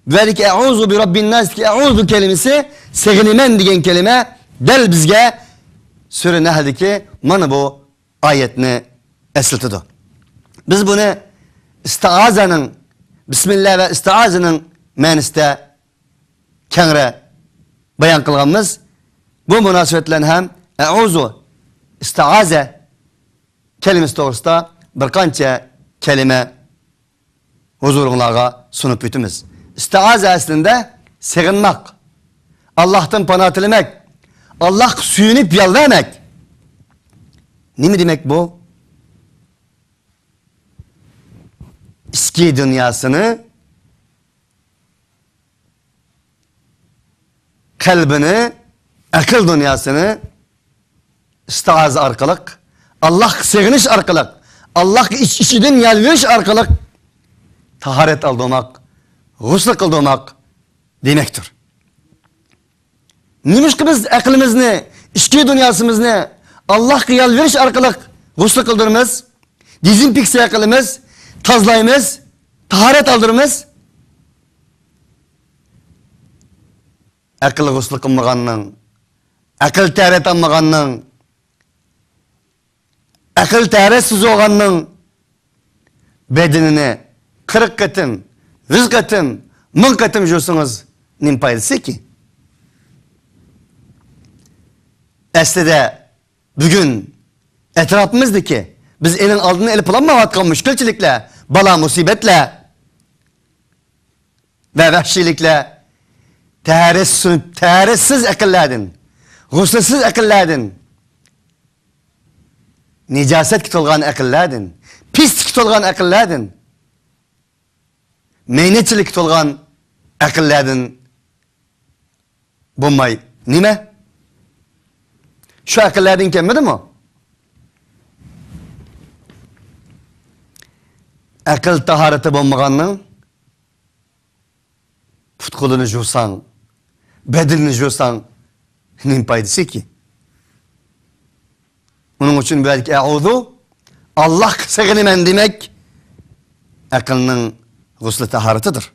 بۇ يەردىكى ئەئۇزۇ بىرەببىنناستىكى ئەئۇزۇ كەلىمىسى، سېغىنىمەن دېگەن كەلىمە دەل بىزگە سۈرە نەھلدىكى مانا بۇ ئايەتنى ئەسلىتىدۇ. بىز بۇنى ئىستىئازەنىڭ، بىسمىللا ۋە ئىستىئازىنىڭ مەنىسىدە كەڭرى بايان قىلغانمىز. بۇ مۇناسىۋەت بىلەن ھەم ئەئۇزۇ، ئىستىئازە كەلىمىسى توغرىسىدا بىر قانچە كەلىمە ھۇزۇرۇڭلارغا سۇنۇپ ئۆتىمىز. ئىستىئازە ئەسلىندە سېغىنماق، ئاللاھتىن پانا تىلىمەك، ئاللاھقا سۆيۈنۈپ يالۋەرمەك. نېمە دېمەك بۇ؟ ئىچكى دۇنياسىنى، قەلبىنى، ئەقىل دۇنياسىنى ئىستىئازە ئارقىلىق، ئاللاھقا سېغىنىش ئارقىلىق، ئاللاھقا ئىچ-ئىچىدىن يالۋۇرۇش ئارقىلىق تاھارەت ئالدۇرماق، غۇسل قىلدۇرماق دېمەكتۇر. نېمىشقا بىز ئەقلىمىزنى، ئىچكى دۇنياسىمىزنى ئاللاھقا يالۋۇرۇش ئارقىلىق غۇسل قىلدۇرىمىز، دېزىنفېكسىيە قىلىمىز، تازىلايمىز، تاھارەت ئالدۇرىمىز؟ ئەقىل غۇسل قىلمىغاننىڭ، ئەقىل تەھارەت ئالمىغاننىڭ، ئەقىل تەھارەتسىز بولغاننىڭ بەدىنىنى قىرىق قېتىم، يۈز قېتىم، مىڭ قېتىم يۇسىڭىز نېمە پايدىسىكى؟ ئەسلىدە بۈگۈن ئەتراپىمىزدىكى، بىز ئېنىڭ ئالدىنى ئېلىپ بولالمايۋاتقان مۈشكۈلچىلىكلەر، بالا-مۇسىبەتلەر ۋە ۋەھشىيلىكلەر تەھارەتسىز، تەھارەتسىز ئەقىللەردىن، غۇسلسىز ئەقىللەردىن، نىجاسەتكە تولغان ئەقىللەردىن، پىسلىككە تولغان ئەقىللەردىن، مەينەتچىلىككە تولغان ئەقىللەردىن بولماي نېمە؟ شۇ ئەقىللەردىن كەلمىدىمۇ؟ ئەقىل تاھارىتى بولمىغاننىڭ پۇت-قولىنى جۇساڭ، بەدىنىنى جۇساڭ، نېمە پايدىسىكى؟ ئۇنىڭ ئۈچۈن بۇ يەردىكى ئەئۇزۇ، ئاللاھقا سېغىنىمەن دېمەك، ئەقىلنىڭ غۇسلى تاھارىتىدۇر.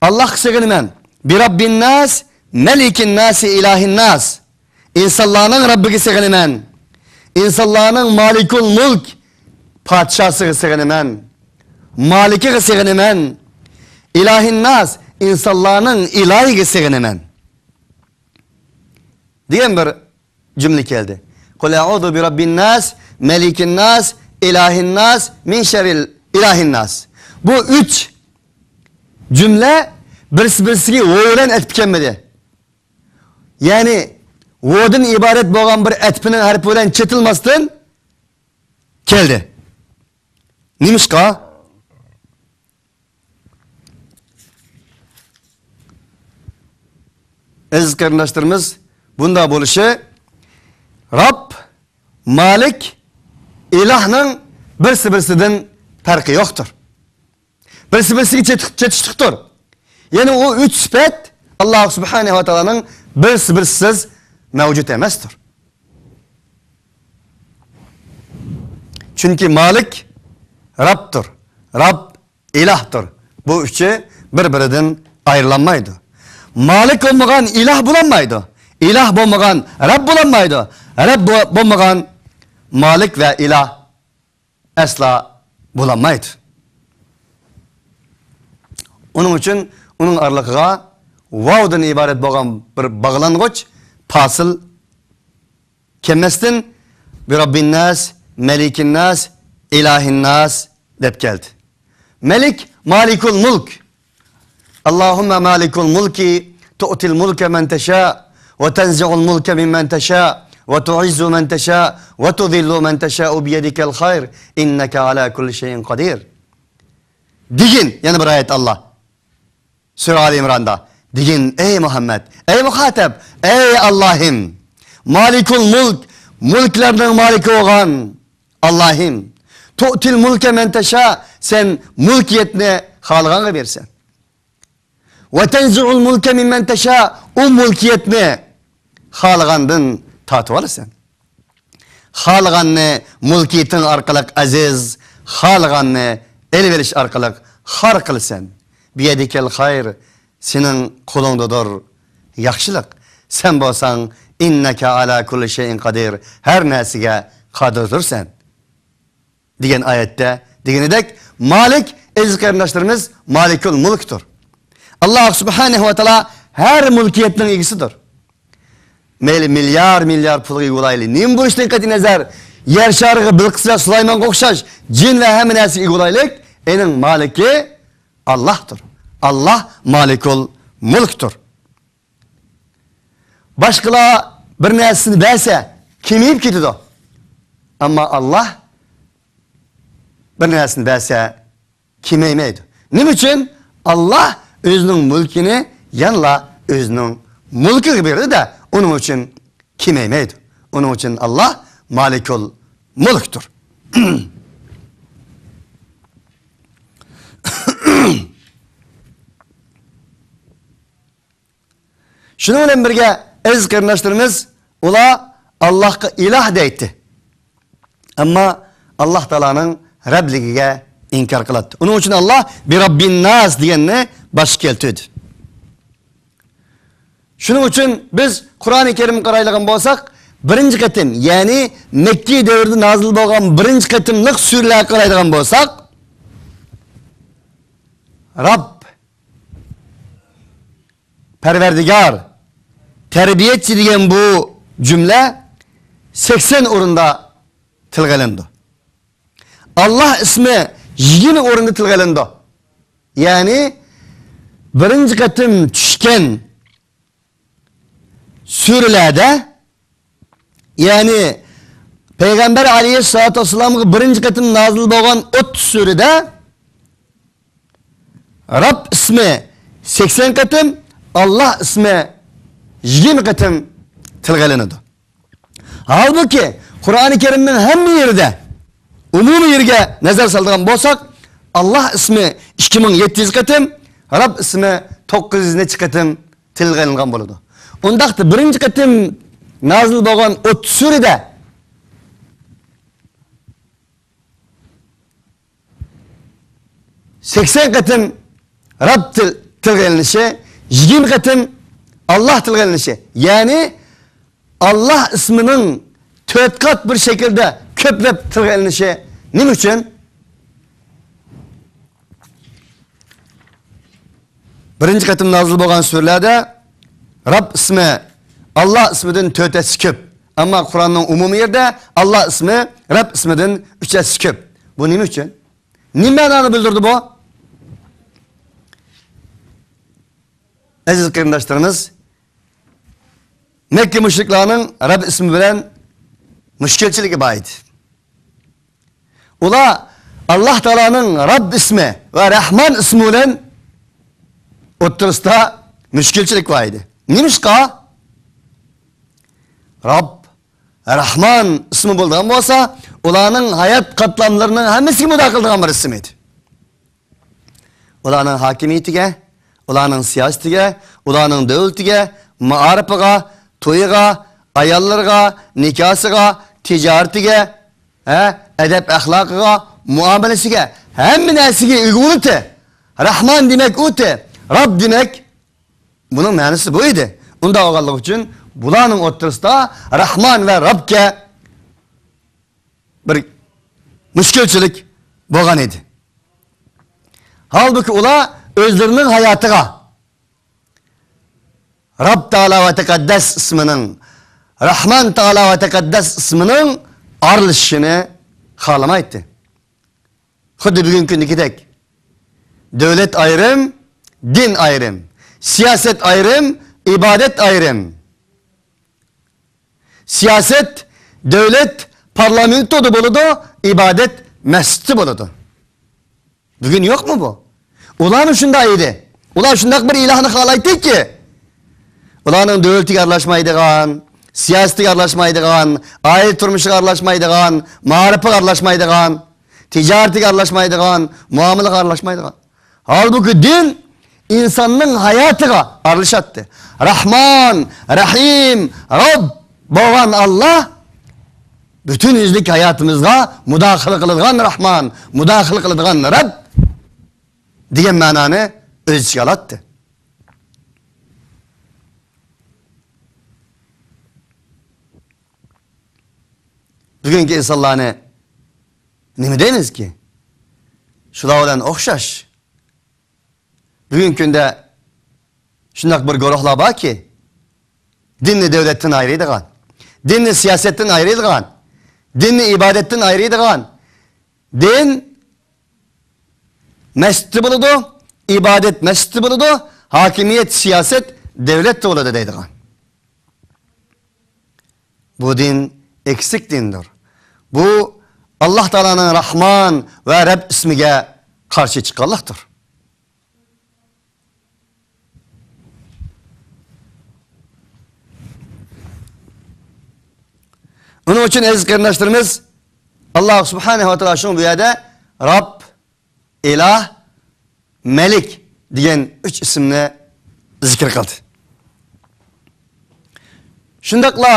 ئاللاھقا سېغىنىمەن. بىرەببىنناس، مەلىكىنناسى، ئىلاھىنناس. ئىنسانلارنىڭ رەببىگە سېغىنىمەن. ئىنسانلارنىڭ مالىكۇل مۇلك، پادىشاسىغا سېغىنىمەن. مالىكىغا سېغىنىمەن. ئىلاھىنناس، ئىنسانلارنىڭ ئىلاھىگە سېغىنىمەن. دېگەن بىر جۈملە كەلدى. قۇل ئەئۇزۇ بىرەببىنناس، مەلىكىنناس، ئىلاھىنناس، مىن شەررىل ئىلاھىنناس. بۇ ئۈچ جۈملە بىرسى-بىرسىگە ۋو بىلەن ئەتىپ كەلمىدى. يەنى ۋودىن ئىبارەت بولغان بىر ئەتىپنىڭ ھەرپى بىلەن چېتىلماستىن كەلدى. نېمىشقا؟ ئەزىز قېرىنداشلىرىمىز، بۇنداق بولۇشى، رەب، مالىك، ئىلاھنىڭ بىرسى-بىرسىدىن پەرقى يوقتۇر. بىرسى-بىرسىگە چېتىق-، چېتىشلىقتۇر. يەنى ئۇ ئۈچ سۈپەت ئاللاھ سۇبھانەھۇ ۋە تائالانىڭ بىرسى-بىرسىز مەۋجۇت ئەمەستۇر. چۈنكى مالىك رەبتۇر، رەب ئىلاھتۇر. بۇ ئۈچى بىر-بىرىدىن ئايرىلالمايدۇ. مالىك بولمىغان ئىلاھ بولالمايدۇ. ئىلاھ بولمىغان رەب بولالمايدۇ. رەب بو-، بولمىغان مالىك ۋە ئىلاھ ئەسلا بولالمايدۇ. ئۇنىڭ ئۈچۈن ئۇنىڭ ئارىلىقىغا ۋاۋدىن ئىبارەت بولغان بىر باغلانغۇچ پاسىل كەلمەستىن، بىرەببىنناس، مەلىكىنناس، ئىلاھىنناس دەپ كەلدى. مەلىك، مالىكۇل مۇلك. اللهم مالك الملك تؤتي الملك من تشاء وتنزع الملك ممن تشاء وتعز من تشاء وتذل من تشاء بيدك الخير إنك على كل شيء قدير. دېگىن، يەنە بىر ئايەت ئاللا. سۈرە ئالى ئىمراندا. دېگىن، ئەي مۇھەممەد، ئەي مۇخاتەب، ئەي ئاللاھىم، مالىكۇل مۇلك، مۇلكلارنىڭ مالىكى بولغان ئاللاھىم، تۇئتىل مۇلكە مەن تەشا، سەن مۇلكىيەتنى خالىغانغا بېرىسەن. ۋە تەنزىئۇل مۇلكە مىممەن تەشا، ئۇ مۇلكىيەتنى خالىغاندىن تارتىۋالىسەن. خالىغاننى مۇلكىيىتىڭ ئارقىلىق ئەزىز، خالىغاننى ئېلىۋېلىش ئارقىلىق خار قىلىسەن. بىيەدىكەل خەير، سېنىڭ قولۇڭدىدۇر ياخشىلىق. سەن بولساڭ، ئىننەكە ئالا كۇللى شەيئىن قادىر، ھەر نەرسىگە قادىردۇرسەن. دېگەن ئايەتتە دېگىنىدەك، مالىك، ئەزىز قېرىنداشلىرىمىز، مالىكۇل مۇلكتۇر. ئاللا سۇبھانەھۇ ۋە تائالا ھەر مۇلكىيەتنىڭ ئىگىسىدۇر. مەيلى مىليار، مىليار پۇلغا ئىگە بولايلى. نېمە بولۇشىدىن قەتئىي نەزەر، يەر شارىغا بىلقىس ۋە سۇلايمانغا ئوخشاش جىن ۋە ھەممە نەرسىگە ئىگە بولايلىك. ئېنىڭ مالىكى ئاللاھتۇر. ئاللاھ مالىكۇل مۇلكتۇر. باشقىلار بىر نەرسىنى بەرسە، كېمىيىپ كېتىدۇ. ئەمما ئاللاھ بىر نەرسىنى بەرسە، كېمەيمەيدۇ. نېمە ئۈچۈن؟ ئاللاھ ئۆزىنىڭ مۈلكىنى يەنىلا ئۆزىنىڭ مۈلكىگە بېرىدۇ-دە، ئۇنىڭ ئۈچۈن كېمەيمەيدۇ. ئۇنىڭ ئۈچۈن ئاللاھ مالىكۇل مۇلكتۇر. شۇنىڭ بىلەن بىرگە، ئەزىز قېرىنداشلىرىمىز، ئۇلار ئاللاھقا ئىلاھ دەيتتى. ئەمما ئاللاھ تائالانىڭ رەبلىكىگە ئىنكار قىلاتتى. ئۇنىڭ ئۈچۈن ئاللاھ بىرەببىنناس دېگەننى باشقا كەلتۈردى. شۇنىڭ ئۈچۈن بىز قۇرئانى كەرىمگە قارايدىغان بولساق، بىرىنچى قېتىم، يەنى مەككىي دەۋردە نازىل بولغان بىرىنچى قېتىملىق سۈرىلەرگە قارايدىغان بولساق، رەب، پەرۋەردىگار، تەربىيەچى دېگەن بۇ جۈملە سەكسەن ئورۇندا تىلغا ئېلىنىدۇ. ئاللاھ ئىسمى يىگىرمە ئورۇندا تىلغا ئېلىنىدۇ. يەنى بىرىنچى قېتىم چۈشكەن سۈرىلەردە، يەنى پەيغەمبەر ئەلەيھىسسالاتۇ ۋەسسالامغا بىرىنچى قېتىم نازىل بولغان ئوتتۇز سۈرىدە رەب ئىسمى سەكسەن قېتىم، ئاللاھ ئىسمى يىگىرمە قېتىم تىلغا ئېلىنىدۇ. ھالبۇكى، قۇرئانى كەرىمنىڭ ھەممە يېرىدە، ئومۇمىي يېرىگە نەزەر سالىدىغان بولساق، ئاللاھ ئىسمى ئىككى مىڭ يەتتە يۈز قېتىم، رەب ئىسمى توققۇز يۈز نەچچە قېتىم تىلغا ئېلىنغان بولىدۇ. ئۇنداقتا بىرىنچى قېتىم نازىل بولغان ئوتتۇز سۈرىدە سەكسەن قېتىم رەب تىل، تىلغا ئېلىنىشى، يىگىرمە قېتىم ئاللاھ تىلغا ئېلىنىشى، يەنى ئاللاھ ئىسمىنىڭ تۆت قات بىر شەكىلدە كۆپلەپ تىلغا ئېلىنىشى نېمە ئۈچۈن؟ بىرىنچى قېتىم نازىل بولغان سۈرىلەردە رەب ئىسمى ئاللاھ ئىسمىدىن تۆت ھەسسە كۆپ. ئەمما قۇرئاننىڭ ئومۇمىي يېرىدە ئاللاھ ئىسمى رەب ئىسمىدىن ئۈچ ھەسسە كۆپ. بۇ نېمە ئۈچۈن؟ نېمە مەنانى بىلدۈردى بۇ؟ ئەزىز قېرىنداشلىرىمىز، مەككە مۇشرىكلارنىڭ رەب ئىسمى بىلەن مۈشكۈلچىلىكى بار ئىدى. ئۇلار ئاللاھ تائالانىڭ رەب ئىسمى ۋە رەھمان ئىسمى بىلەن ئوتتۇرىسىدا مۈشكۈلچىلىك بار ئىدى. نېمىشقا؟ رەب، رەھمان ئىسمى بولىدىغان بولسا، ئۇلارنىڭ ھايات قاتلاملىرىنىڭ ھەممىسىگە مۇداخىلە قىلىدىغان بىر ئىسىم ئىدى. ئۇلارنىڭ ھاكىمىيىتىگە، ئۇلارنىڭ سىياسىتىگە، ئۇلارنىڭ دۆلىتىگە، مائارىپىغا، تويىغا، ئاياللىرىغا، نىكاسىغا، تىجارىتىگە، ھە، ئەدەپ-ئەخلاقىغا، مۇئامىلىسىگە، ھەممە نەرسىگە ئىگە بولىدۇ. رەھمان دېمەك ئۇتى، رەب دېمەك، بۇنىڭ مەنىسى بۇ ئىدى. ئۇنداق بولغانلىقى ئۈچۈن بۇلارنىڭ ئوتتۇرىسىدا رەھمان ۋە رەبكە بىر مۈشكۈلچىلىك بولغان ئىدى. ھالبۇكى، ئۇلار ئۆزلىرىنىڭ ھاياتىغا رەب تائالا ۋە تەقەددەس ئىسمىنىڭ، رەھمان تائالا ۋە تەقەددەس ئىسمىنىڭ ئارىلىشىشىنى خالىمايتتى. خۇددى بۈگۈنكى كۈندىكىدەك، دۆلەت ئايرىم، دىن ئايرىم، سىياسەت ئايرىم، ئىبادەت ئايرىم. سىياسەت، دۆلەت پارلامېنتىدا بولىدۇ، ئىبادەت مەسچىتتە بولىدۇ. بۈگۈن يوقمۇ بۇ؟ ئۇلارمۇ شۇنداق ئىدى. ئۇلار شۇنداق بىر ئىلاھنى خالايتتىكى، ئۇلارنىڭ دۆلىتىگە ئارىلاشمايدىغان، سىياسىتىگە ئارىلاشمايدىغان، ئائىلە تۇرمۇشىغا ئارىلاشمايدىغان، مائارىپىغا ئارىلاشمايدىغان، تىجارىتىگە ئارىلاشمايدىغان، مۇئامىلىگە ئارىلاشمايدىغان. ھالبۇكى، دىن ئىنساننىڭ ھاياتىغا ئارىلىشاتتى. رەھمان، رەھىم، رەب بولغان ئاللاھ پۈتۈن يۈزلۈك ھاياتىمىزغا مۇداخىلە قىلىدىغان رەھمان، مۇداخىلە قىلىدىغان رەب دېگەن مەنانى ئۆز ئىچىگە ئالاتتى. بۈگۈنكى ئىنسانلارنى نېمە دەيمىزكى؟ شۇلار بىلەن ئوخشاش. بۈگۈنكى كۈندە شۇنداق بىر گۇرۇھلار باركى، دىننى دۆلەتتىن ئايرىيدىغان، دىننى سىياسەتتىن ئايرىيدىغان، دىننى ئىبادەتتىن ئايرىيدىغان. دىن مەسچىتتە بولىدۇ، ئىبادەت مەسچىتتە بولىدۇ، ھاكىمىيەت، سىياسەت دۆلەتتە بولىدۇ دەيدىغان. بۇ دىن ئەكسىك دىندۇر. بۇ ئاللاھ تائالانىڭ رەھمان ۋە رەب ئىسمىگە قارشى چىققانلىقتۇر. ئۇنىڭ ئۈچۈن، ئەزىز قېرىنداشلىرىمىز، ئاللاھ سۇبھانەھۇ ۋە تائالا شۇڭا بۇ يەردە رەب، ئىلاھ، مەلىك دېگەن ئۈچ ئىسىمنى زىكىر قىلدى. شۇنداقلا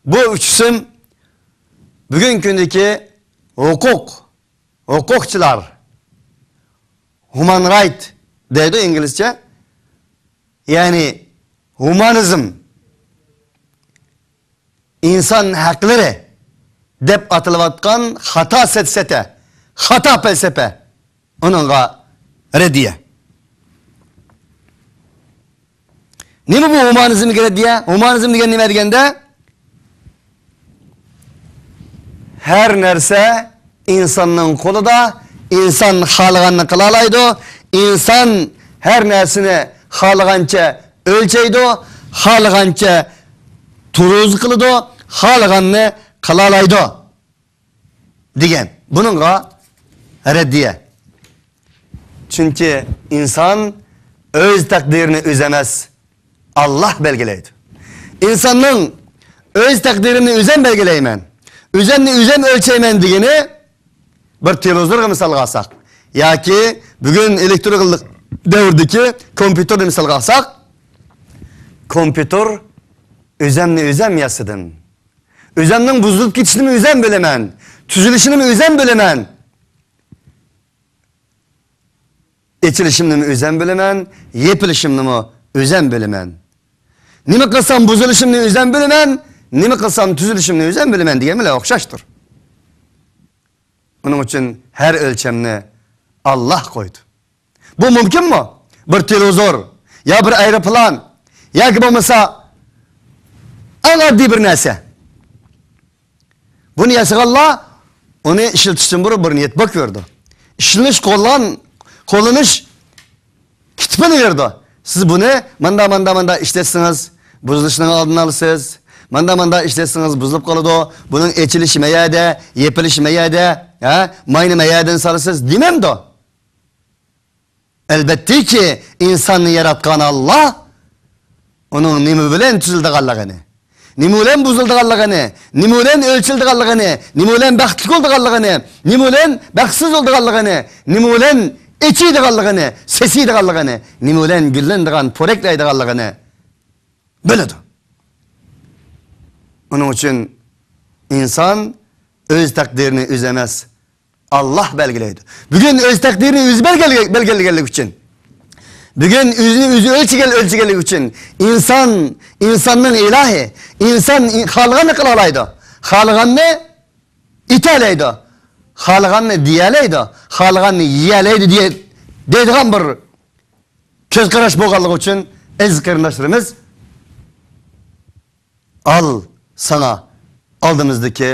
بۇ ئۈچ ئىسىم بۈگۈنكى كۈندىكى ھوقۇق، ھوقۇقچىلار، ھۇمان رايت دەيدۇ ئىنگلىزچە، يەنى ھۇمانىزم، ئىنسان ھەقلىرى دەپ ئاتىلىۋاتقان خاتا سەپسەتە، خاتا پەلسەپە، ئۇنىڭغا رەددىيە. نېمە بۇ ھۇمانىزمغا رەددىيە؟ ھۇمانىزم دېگەن نېمە دېگەندە، ھەر نەرسە ئىنساننىڭ قولىدا، ئىنسان خالىغاننى قىلالايدۇ، ئىنسان ھەر نەرسىنى خالىغانچە ئۆلچەيدۇ، خالىغانچە تۇرۇز قىلىدۇ، خالىغاننى قىلالايدۇ دېگەن. بۇنىڭغا رەددىيە. چۈنكى ئىنسان ئۆز تەقدىرىنى ئۆزى ئەمەس، ئاللاھ بەلگىلەيدۇ. ئىنساننىڭ ئۆز تەقدىرىمنى ئۆزۈم بەلگىلەيمەن، ئۆزۈمنى ئۆزۈم ئۆلچەيمەن دېگىنى بىر تېلېۋىزورغا مىسالغا ئالساق، ياكى بۈگۈن ئېلېكترونلۇق دەۋردىكى كومپيۇتېرنى مىسالغا ئالساق، كومپيۇتېر ئۆزەمنى ئۆزەم ياسىدىم. ئۆزەمنىڭ بۇزۇلۇپ كېتىشىنىمۇ ئۆزەم بىلىمەن. تۈزۈلۈشىنىمۇ ئۆزەم بىلىمەن. ئېچىلىشىمنىمۇ ئۆزەم بىلىمەن، يېپىلىشىمنىمۇ ئۆزەم بىلىمەن. نېمە قىلسام بۇزۇلۇشۇمنى ئۆزەم بىلىمەن، نېمە قىلسام تۈزۈلۈشۈمنى ئۆزەم بىلىمەن دېگەن بىلەن ئوخشاشتۇر. ئۇنىڭ ئۈچۈن ھەر ئۆلچەمنى ئاللاھ قويدى. بۇ مۇمكىنمۇ؟ بىر تېلېۋىزور، يا بىر ئايروپىلان، ياكى بولمىسا ئەڭ ئاددىي بىر نەرسە. بۇنى ياسىغانلار ئۇنى ئىشلىتىشتىن بۇرۇن بىر نىيەت بويىچە كۆرىدۇ. ئىشلىنىش، قوللان-، قوللىنىش كىتابىنى بېرىدۇ. سىز بۇنى ماندا، ماندا، ماندا ئىشلەتسىڭىز، بۇزۇلۇشنىڭ ئالدىنى ئالىسىز. ماندا، ماندا ئىشلەتسىڭىز، بۇزۇلۇپ قالىدۇ. بۇنىڭ ئېچىلىشى مەيەردە، يېپىلىشى مەيەردە، ھە؟ ماينى مەيەردىن سالىسىز دېمەمدۇ؟ ئەلۋەتتىكى، ئىنساننى ياراتقان ئاللاھ ئۇنىڭ نېمە بىلەن تۈزۈلىدىغانلىقىنى، نېمە بىلەن بۇزۇلىدىغانلىقىنى، نېمە بىلەن ئۆلچىلىدىغانلىقىنى، نېمە بىلەن بەختلىك بولىدىغانلىقىنى، نېمە بىلەن بەختسىز بولىدىغانلىقىنى، نېمە بىلەن ئېچىيدىغانلىقىنى، سېسىيدىغانلىقىنى، نېمە بىلەن گۈللىنىدىغان، پورەكلەيدىغانلىقىنى بىلىدۇ. ئۇنىڭ ئۈچۈن ئىنسان ئۆز تەقدىرىنى ئۆزى ئەمەس، ئاللاھ بەلگىلەيدۇ. بۈگۈن ئۆز تەقدىرىنى ئۆزى بەلگىلىگەن-، بەلگىلىگەنلىكى ئۈچۈن، بۈگۈن ئۆزىنى ئۆزى ئۆلچىگەن-، ئۆلچىگەنلىكى ئۈچۈن ئىنسان، ئىنساننىڭ ئىلاھى، ئىنسان ئى-، خالىغاننى قىلالايدۇ، خالىغاننى ئېتەلەيدۇ، خالىغاننى دېيەلەيدۇ، خالىغاننى يېيەلەيدۇ دېيە-، دەيدىغان بىر كۆز قاراش بولغانلىقى ئۈچۈن، ئەزىز قېرىنداشلىرىمىز، ئال ساڭا ئالدىمىزدىكى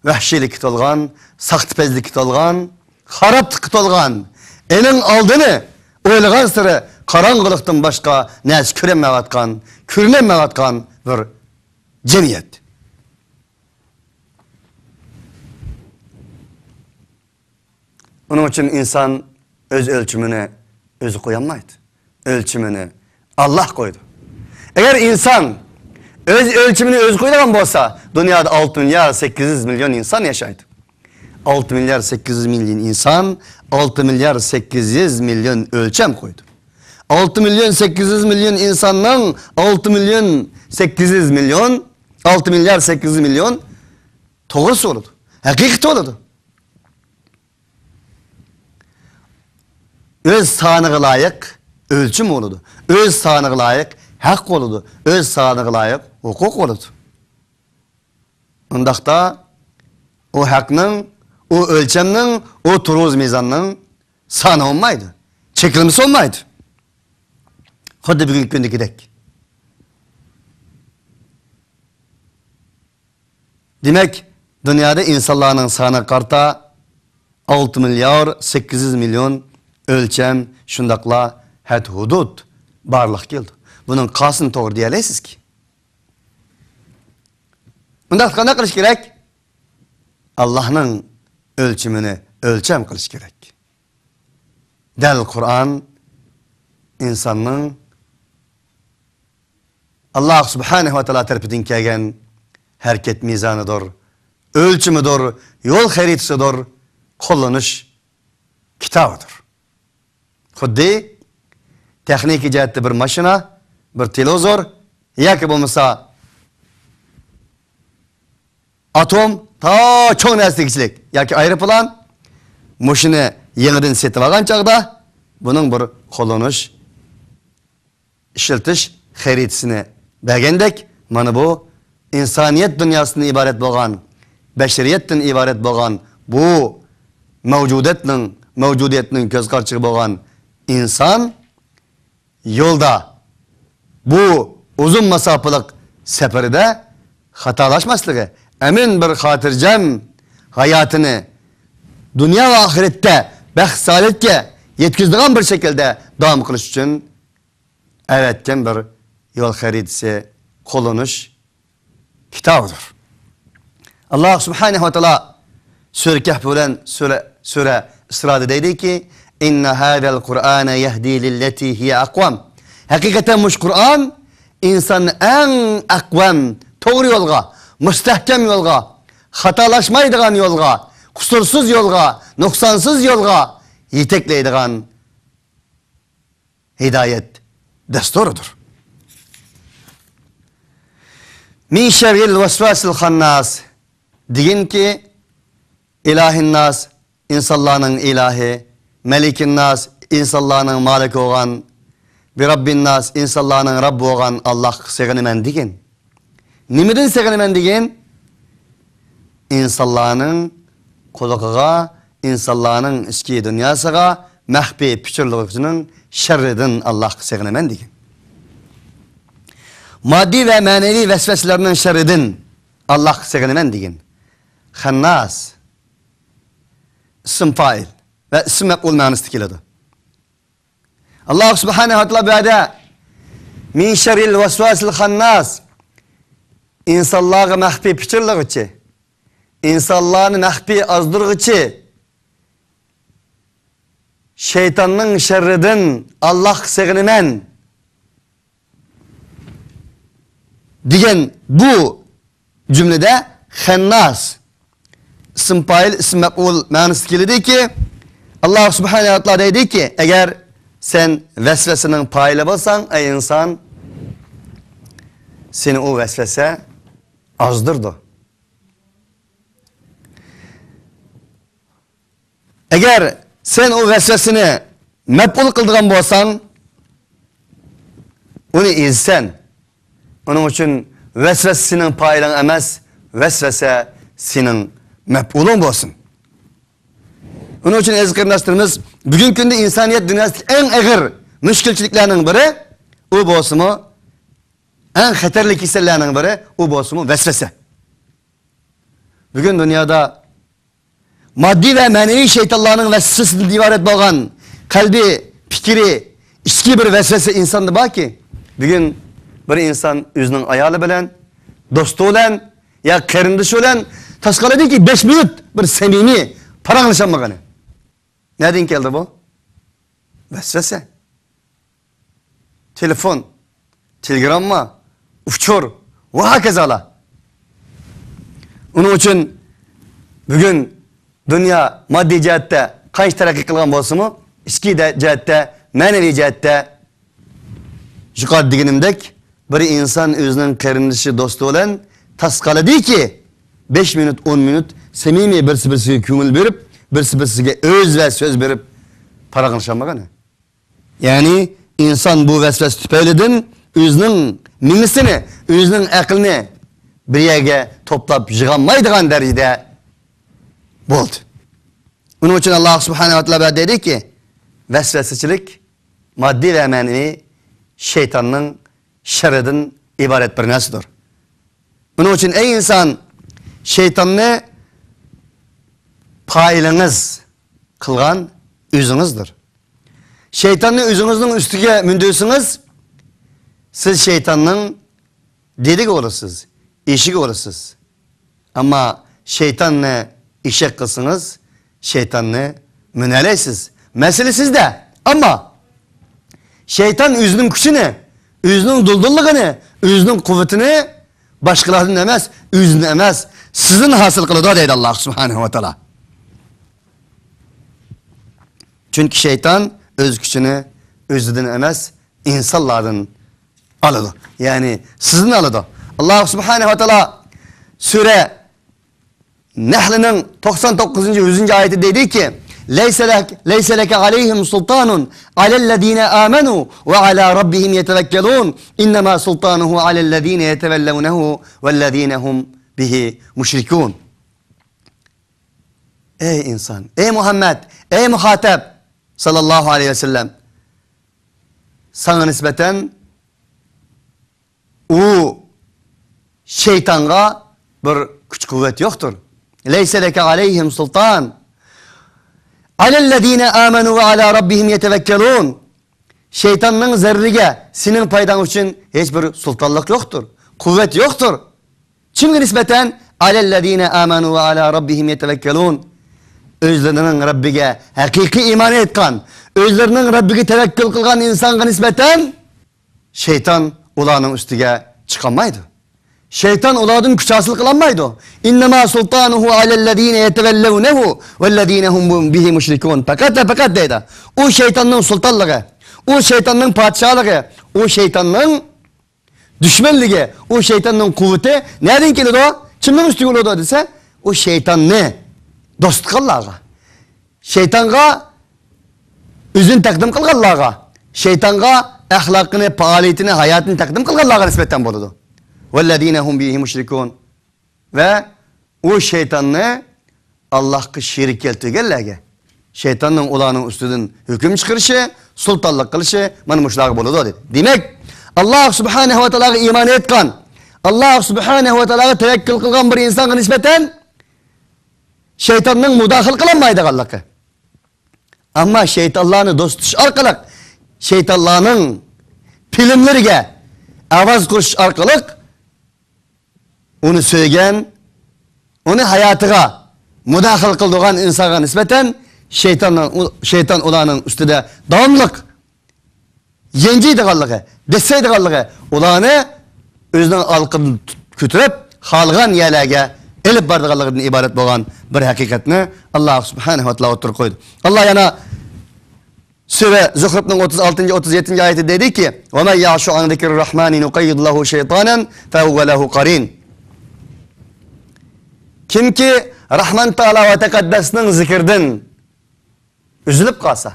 ۋەھشىيلىككە تولغان، ساختىپەزلىككە تولغان، خارابلىققا تولغان، ئېنىڭ ئالدىنى ئويلىغانسېرى قاراڭغۇلۇقتىن باشقا نەرسە كۆرەلمەيۋاتقان، كۆرۈنەلمەيۋاتقان بىر جەمئىيەت. ئۇنىڭ ئۈچۈن ئىنسان ئۆز ئۆلچىمىنى ئۆزى قويالمايدۇ. ئۆلچىمىنى ئاللاھ قويىدۇ. ئەگەر ئىنسان ئۆز ئۆلچىمىنى ئۆزى قويىدىغان بولسا، دۇنيادا ئالتە مىليارد سەككىز يۈز مىليون ئىنسان ياشايدۇ. ئالتە مىليارد سەككىز يۈز مىليون ئىنسان ئالتە مىليارد سەككىز يۈز مىليون ئۆلچەم قويىدۇ. ئالتە مىليون سەككىز يۈز مىليون ئىنساننىڭ ئالتە مىليون سەككىز يۈز مىليون، ئالتە مىليارد سەككىز يۈز مىليون توغرىسى بولىدۇ. ھەقىقىتى بولىدۇ. ئۆز سانىغا لايىق ئۆلچىمى بولىدۇ. ئۆز سانىغا لايىق ھەق بولىدۇ. ئۆز سانىغا لايىق ھوقۇق بولىدۇ. ئۇنداقتا ئۇ ھەقنىڭ، ئۇ ئۆلچەمنىڭ، ئۇ تۇرۇز مىزاننىڭ سانى بولمايدۇ. چەكلىمىسى بولمايدۇ. خۇددى بۈگۈنكى كۈندىكىدەك. دېمەك، دۇنيادا ئىنسانلارنىڭ سانىغا قارىتا ئالتە مىليارد سەككىز يۈز مىليون ئۆلچەم، شۇنداقلا ھەد-ھۇدۇد بارلىققا كېلىدۇ. بۇنىڭ قانچىسىنى توغرا دېيەلەيسىزكى؟ ئۇنداقتا قانداق قىلىش كېرەك؟ ئاللاھنىڭ ئۆلچىمىنى ئۆلچەم قىلىش كېرەك. دەل قۇرئان ئىنساننىڭ ئاللاھ سۇبھانەھۇ ۋە تائالا تەرىپىدىن كەلگەن ھەرىكەت مىزانىدۇر، ئۆلچىمىدۇر، يول خەرىتىسىدۇر، قوللىنىش كىتابىدۇر. خۇددى تېخنىكا جەھەتتە بىر ماشىنا، بىر تېلېۋىزور ياكى بولمىسا ئاتوم، تا چوڭ نەرسىگىچىلىك ياكى ئايروپىلان، مۇشۇنى يېڭىدىن سېتىۋالغان چاغدا بۇنىڭ بىر قوللىنىش، ئىشلىتىش خەرىتىسىنى بەرگەندەك، مانا بۇ ئىنسانىيەت دۇنياسىدىن ئىبارەت بولغان، بەشىرىيەتتىن ئىبارەت بولغان بۇ مەۋجۇداتنىڭ، مەۋجۇدىيەتنىڭ كۆز قارىچۇقى بولغان ئىنسان يولدا، بۇ ئۇزۇن ماساپىلىق سەپىرىدە خاتالاشماسلىقى، ئەمىن بىر خاتىرجەم ھاياتىنى دۇنيا ۋە ئاخىرەتتە بەخت-سائادەتكە يەتكۈزىدىغان بىر شەكىلدە داۋام قىلىش ئۈچۈن ئەۋەتكەن بىر يول خەرىتىسى، قوللىنىش كىتابىدۇر. ئاللاھ سۇبھانەھۇ ۋە تائالا سۈرە كەھف بىلەن سۈرە، سۈرە ئىسرادا دەيدىكى، «ئىننە ھازەل قۇرئانە يەھدى لىللەتى ھىيە ئەقۋەم.» ھەقىقەتەن مۇشۇ قۇرئان ئىنساننى ئەڭ ئەقۋەم، توغرا يولغا، مۇستەھكەم يولغا، خاتالاشمايدىغان يولغا، قۇسۇرسىز يولغا، نۇقسانسىز يولغا يېتەكلەيدىغان ھىدايەت دەستۇرىدۇر. مىن شەررىل ۋەسۋەسىل خەنناس دېگىنكى، ئىلاھىنناس، ئىنسانلارنىڭ ئىلاھى، مەلىكىنناس، ئىنسانلارنىڭ مالىكى بولغان، بىرەببىنناس، ئىنسانلارنىڭ رەببى بولغان ئاللاھقا سېغىنىمەن دېگىن. نېمىدىن سېغىنىمەن دېگىن؟ ئىنسانلارنىڭ قۇلىقىغا، ئىنسانلارنىڭ ئىچكى دۇنياسىغا مەخپىي پىچىرلىغۇچىنىڭ شەررىدىن ئاللاھقا سېغىنىمەن دېگىن. ماددىي ۋە مەنىۋى ۋەسۋەسىلەرنىڭ شەررىدىن ئاللاھقا سېغىنىمەن دېگىن. خەنناس. ئىسىم پائىل ۋە ئىسىم مەپئۇل مەنىسىدە كېلىدۇ. ئاللاھ سۇبھانەھۇ ۋە تائالا بۇ يەردە مىن شەررىل ۋەسۋەسىل خەنناس، ئىنسانلارغا مەخپىي پىچىرلىغۇچى، ئىنسانلارنى مەخپىي ئازدۇرغۇچى شەيتاننىڭ شەررىدىن ئاللاھقا سېغىنىمەن دېگەن بۇ جۈملىدە خەنناس ئىسىم پائىل، ئىسىم مەپئۇل مەنىسىدە كېلىدۇكى، ئاللاھ سۇبھانەھۇ ۋە تائالا دەيدۇكى، ئەگەر سەن ۋەسۋەسىنىڭ پائىلى بولساڭ، ئەي ئىنسان، سېنى ئۇ ۋەسۋەسە ئازدۇرىدۇ. ئەگەر سەن ئۇ ۋەسۋەسىنى مەپئۇل قىلىدىغان بولساڭ، ئۇنى ئېزىسەن. ئۇنىڭ ئۈچۈن ۋەسۋەسە سېنىڭ پائىلىڭ ئەمەس، ۋەسۋەسە سېنىڭ مەپئۇلۇڭ بولسۇن. ئۇنىڭ ئۈچۈن ئەزىز قېرىنداشلىرىمىز، بۈگۈنكى كۈندە ئىنسانىيەت دۇنياسىدىكى ئەڭ ئېغىر مۈشكۈلچىلىكلەرنىڭ بىرى، ئۇ بولسىمۇ، ئەڭ خەتەرلىك كېسەللەرنىڭ بىرى، ئۇ بولسىمۇ ۋەسۋەسە. بۈگۈن دۇنيادا ماددىي ۋە مەنىۋى شەيتانلارنىڭ ۋەسۋەسىسىدىن ئىبارەت بولغان قەلبىي پىكرى، ئىچكى بىر ۋەسۋەسە ئىنساندا باركى، بۈگۈن بىر ئىنسان ئۆزىنىڭ ئايالى بىلەن، دوستى بىلەن يا قېرىندىشى بىلەن تاشقىرىدىكى بەش مىنۇت بىر سەمىمىي پاراڭلىشالمىغىنى. نەدىن كەلدى بۇ؟ ۋەسۋەسە. تېلېفون، تېلېگرامما، ئۇچۇر ۋە ھاكازالار. ئۇنىڭ ئۈچۈن بۈگۈن دۇنيا ماددىي جەھەتتە قانچە تەرەققىي قىلغان بولسىمۇ، ئىچكى دە-، جەھەتتە، مەنىۋى جەھەتتە يۇقىرىدا دېگىنىمدەك، بىر ئىنسان ئۆزىنىڭ قېرىندىشى، دوستى بىلەن تاسقالىدىكى، بەش مىنۇت، ئون مىنۇت سەمىمىي بىرسى-بىرسىگە كۆڭۈل بېرىپ، بىرسى-بىرسىگە ئۆز ۋە سۆز بېرىپ پاراڭلىشالمىغىنى. يەنى ئىنسان بۇ ۋەسۋەسە تۈپەيلىدىن ئۆزىنىڭ مېڭىسىنى، ئۆزىنىڭ ئەقلىنى بىر يەرگە توپلاپ يىغالمايدىغان دەرىجىدە بولدى. ئۇنىڭ ئۈچۈن ئاللاھ سۇبھانەھۇ ۋە تائالا دەيدۇكى، ۋەسۋەسىچىلىك ماددىي ۋە مەنىۋى شەيتاننىڭ شەررىدىن ئىبارەت بىر نەرسىدۇر. ئۇنىڭ ئۈچۈن، ئەي ئىنسان، شەيتاننى پائىلىڭىز قىلغان ئۆزىڭىزدۇر. شەيتاننى ئۆزىڭىزنىڭ ئۈستىگە مىندۈرسىڭىز، سىز شەيتاننىڭ دېدىگە بولىسىز، ئېشىگە بولىسىز. ئەمما شەيتاننى ئېشەك قىلسىڭىز، شەيتاننى مىنەلەيسىز. مەسىلە سىزدە. ئەمما شەيتان ئۆزىنىڭ كۈچىنى، ئۆزىنىڭ دۇلدۇللۇقىنى، ئۆزىنىڭ قۇۋۋىتىنى باشقىلاردىن ئەمەس، ئۆزىدىن ئەمەس، سىزدىن ھاسىل قىلىدۇ، دەيدۇ ئاللاھ سۇبھانەھۇ ۋە تائالا. چۈنكى شەيتان ئۆز كۈچىنى ئۆزىدىن ئەمەس، ئىنسانلاردىن ئالىدۇ. يەنى سىزدىن ئالىدۇ. ئاللاھ سۇبھانەھۇ ۋە تائالا سۈرە نەھلنىڭ توقسان توققۇزىنچى، يۈزىنچى ئايىتى دەيدۇكى، لەيسە لەك، لەيسە لەكە ئەلەيھىم سۇلتانۇن ئەلەللەزىنە ئامەنۇ ۋە ئەلا رەببىھىم يەتەۋەككەلۇن. ئىننەما سۇلتانۇھۇ ئەلەللەزىنە يەتەۋەللەۋنەھۇ ۋەللەزىنە ھۇم بىھى مۇشرىكۇن. ئەي ئىنسان، ئەي مۇھەممەد، ئەي مۇخاتەب ساللاللاھۇ ئەلەيھى ۋەسەللەم، ساڭا نىسبەتەن ئۇ شەيتانغا بىر كۈچ-قۇۋۋەت يوقتۇر. لەيسە لەكە ئەلەيھىم سۇلتان ئەلەللەزىنە ئامەنۇ ۋە ئەلا رەببىھىم يەتەۋەككەلۇن. شەيتاننىڭ زەرىرىگە سېنىڭ پايداڭ ئۈچۈن ھېچ بىر سۇلتانلىق يوقتۇر، قۇۋۋەت يوقتۇر. كىمگە نىسبەتەن؟ ئەلەللەزىنە ئامەنۇ ۋە ئەلا رەببىھىم يەتەۋەككەلۇن. ئۆزلىرىنىڭ رەببىگە ھەقىقىي ئىمان ئېيتقان، ئۆزلىرىنىڭ رەببىگە تەۋەككۈل قىلغان ئىنسانغا نىسبەتەن شەيتان ئۇلارنىڭ ئۈستىگە چىقالمايدۇ. شەيتان ئۇلاردىن كۈچ ھاسىل قىلالمايدۇ. «ئىننەما سۇلتانۇھۇ ئەلەللەزىنە يەتەۋەللەۋنەھۇ ۋەللەزىنە ھۇم بىھى مۇشرىكۇن.» پەقەت ۋە پەقەت دەيدۇ. ئۇ شەيتاننىڭ سۇلتانلىقى، ئۇ شەيتاننىڭ پادىشاھلىقى، ئۇ شەيتاننىڭ دۈشمەنلىكى، ئۇ شەيتاننىڭ قۇۋۋىتى نەدىن كېلىدۇ؟ كىمنىڭ ئۈستىگە بولىدۇ دېسە، ئۇ شەيتاننى دوست قىلغانلارغا، شەيتانغا ئۆزىنى تەقدىم قىلغانلارغا، شەيتانغا ئەخلاقىنى، پائالىيىتىنى، ھاياتىنى تەقدىم قىلغانلارغا نىسبەتەن بولىدۇ. «ۋەللەزىنە ھۇم بىھى مۇشرىكۇن.» ۋە ئۇ شەيتاننى ئاللاھقا شېرىك كەلتۈرگەنلەرگە، شەيتاننىڭ ئۇلارنىڭ ئۈستىدىن ھۆكۈم چىقىرىشى، سۇلتانلىق قىلىشى مانا مۇشۇلارغا بولىدۇ، دېدى. دېمەك، ئاللاھ سۇبھانەھۇ ۋە تائالاغا ئىمان ئېيتقان، ئاللاھ سۇبھانەھۇ ۋە تائالاغا تەۋەككۈل قىلغان بىر ئىنسانغا نىسبەتەن شەيتاننىڭ مۇداخىلە قىلالمايدىغانلىقى. ئەمما شەيتانلارنى دوست تۇتۇش ئارقىلىق، شەيتانلارنىڭ پىلىملىرىگە ئاۋاز قوشۇش ئارقىلىق ئۇنى سۆيگەن، ئۇنى ھاياتىغا مۇداخىلە قىلىدىغان ئىنسانغا نىسبەتەن شەيتاننىڭ، شەيتان ئۇلارنىڭ ئۈستىدە داۋاملىق يەنجىيدىغانلىقى، دەسسەيدىغانلىقى، ئۇلارنى ئۆزىنىڭ ئالقىدىن تۇت-، كۆتۈرۈپ، خالىغان يەرلەرگە ئېلىپ بارىدىغانلىقىدىن ئىبارەت بولغان بىر ھەقىقەتنى ئاللاھ سۇبھانەھۇ ۋە تائالا ئوتتۇرىغا قويدى. ئاللاھ يەنە سۈرە زۇخرۇفنىڭ ئوتتۇز ئالتىنچى، ئوتتۇز يەتتىنچى ئايىتىدە دەيدۇكى، «ۋە مەن يەئشۇ ئەن زىكرىر رەھمانى نۇقەييىد لەھۇ شەيتانەن فەھۇۋە لەھۇ قەرىن.» كىمكى رەھمان تائالا ۋە تەقەددەسنىڭ زىكرىدىن ئۈزۈلۈپ قالسا،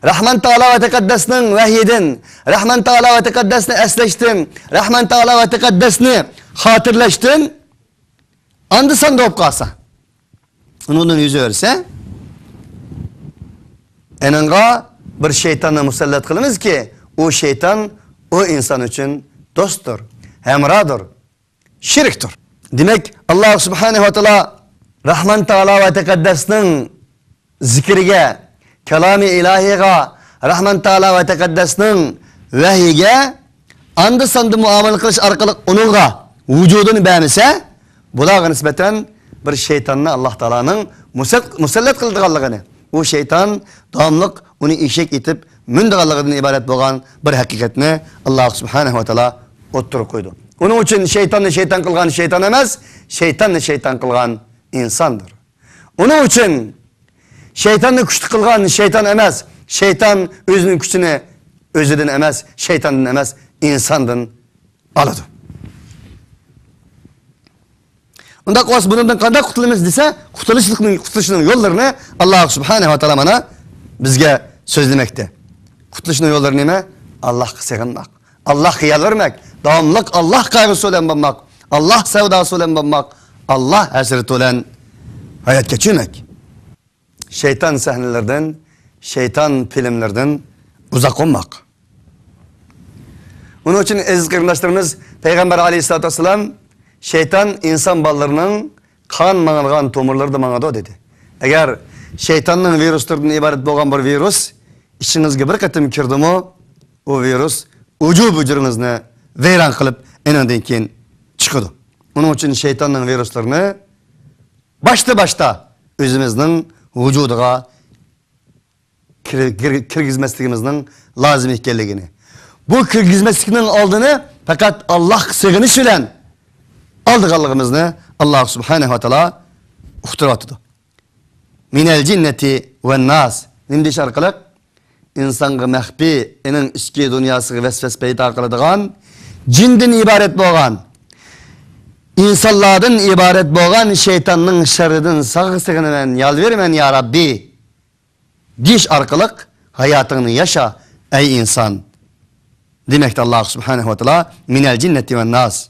رەھمان تائالا ۋە تەقەددەسنىڭ ۋەھيىدىن، رەھمان تائالا ۋە تەقەددەسنى ئەسلەشتىن، رەھمان تائالا ۋە تەقەددەسنى خاتىرىلەشتىن ئاندا ساندا بولۇپ قالسا، ئۇنىڭدىن يۈز ئۆرسە، ئېنىڭغا بىر شەيتاننى مۇسەللەت قىلىمىزكى، ئۇ شەيتان ئۇ ئىنسان ئۈچۈن دوستتۇر، ھەمراھدۇر، شېرىكتۇر. دېمەك، ئاللاھ سۇبھانەھۇ ۋە تائالا رەھمان تائالا ۋە تەقەددەسنىڭ زىكرىگە، كالامى ئىلاھىيغا، رەھمان تائالا ۋە تەقەددەسنىڭ ۋەھيىگە ئاندا ساندا مۇئامىلە قىلىش ئارقىلىق ئۇنىڭغا ۋۇجۇدىنى بەرمىسە، بۇلارغا نىسبەتەن بىر شەيتاننى ئاللاھ تائالانىڭ مۇسەت-، مۇسەللەت قىلىدىغانلىقىنى، ئۇ شەيتان داۋاملىق ئۇنى ئېشەك ئېتىپ مىنىدىغانلىقىدىن ئىبارەت بولغان بىر ھەقىقەتنى ئاللاھ سۇبھانەھۇ ۋە تائالا ئوتتۇرىغا قويىدۇ. ئۇنىڭ ئۈچۈن شەيتاننى شەيتان قىلغان شەيتان ئەمەس، شەيتاننى شەيتان قىلغان ئىنساندۇر. ئۇنىڭ ئۈچۈن شەيتاننى كۈچلۈك قىلغان شەيتان ئەمەس، شەيتان ئۆزىنىڭ كۈچىنى ئۆزىدىن ئەمەس، شەيتاندىن ئەمەس، ئىنساندىن ئالىدۇ. ئۇنداق بولسا بۇنىڭدىن قانداق قۇتۇلىمىز دېسە، قۇتۇلۇشلۇقنىڭ، قۇتۇلۇشنىڭ يوللىرىنى ئاللاھ سۇبھانەھۇ ۋە تائالا مانا بىزگە سۆزلىمەكتە. قۇتۇلۇشنىڭ يوللىرى نېمە؟ ئاللاھقا سېغىنماق، ئاللاھقا يالۋۇرماق، داۋاملىق ئاللاھ قايغۇسى بىلەن بولماق، ئاللاھ سەۋداسى بىلەن بولماق، ئاللاھ ھەسرىتى بىلەن ھايات كەچۈرمەك. شەيتان سەھنىلىرىدىن، شەيتان فىلىملىرىدىن ئۇزاق بولماق. ئۇنىڭ ئۈچۈن ئەزىز قېرىنداشلىرىمىز، پەيغەمبەر ئەلەيھىسسالاتۇ ۋەسسالام، شەيتان ئىنسان بالىلىرىنىڭ قان ماڭىدىغان تومۇرلىرىدا ماڭىدۇ دېدى. ئەگەر شەيتاننىڭ ۋىرۇسلىرىدىن ئىبارەت بولغان بىر ۋىرۇس ئىچىڭىزگە بىر قېتىم كىردىمۇ، ئۇ ۋىرۇس ئۇجۇ-بۇجۇرىڭىزنى ۋەيران قىلىپ، ئېنىڭدىن كېيىن چىقىدۇ. ئۇنىڭ ئۈچۈن شەيتاننىڭ ۋىرۇسلىرىنى باشتا-باشتا ئۆزىمىزنىڭ ۋۇجۇدىغا كىر-، كىر-، كىرگۈزمەسلىكىمىزنىڭ لازىم ئىكەنلىكىنى، بۇ كىرگۈزمەسلىكنىڭ ئالدىنى پەقەت ئاللاھقا سېغىنىش بىلەن ئالىدىغانلىقىمىزنى ئاللاھ سۇبھانەھۇ ۋە تائالا ئۇقتۇرۇۋاتىدۇ. مىنەل جىننەتى ۋەن ناس. نېمە دېيىش ئارقىلىق؟ ئىنسانغا مەخپىي، ئېنىڭ ئىچكى دۇنياسىغا ۋەسۋەسە پەيدا قىلىدىغان، جىندىن ئىبارەت بولغان، ئىنسانلاردىن ئىبارەت بولغان شەيتاننىڭ شەررىدىن ساڭا سېغىنىمەن، يالۋۇرىمەن، يا رەببى، دېيىش ئارقىلىق ھاياتىڭنى ياشا، ئەي ئىنسان، دېمەكتە ئاللاھ سۇبھانەھۇ ۋە تائالا، مىنەل جىننەتى ۋەن ناس.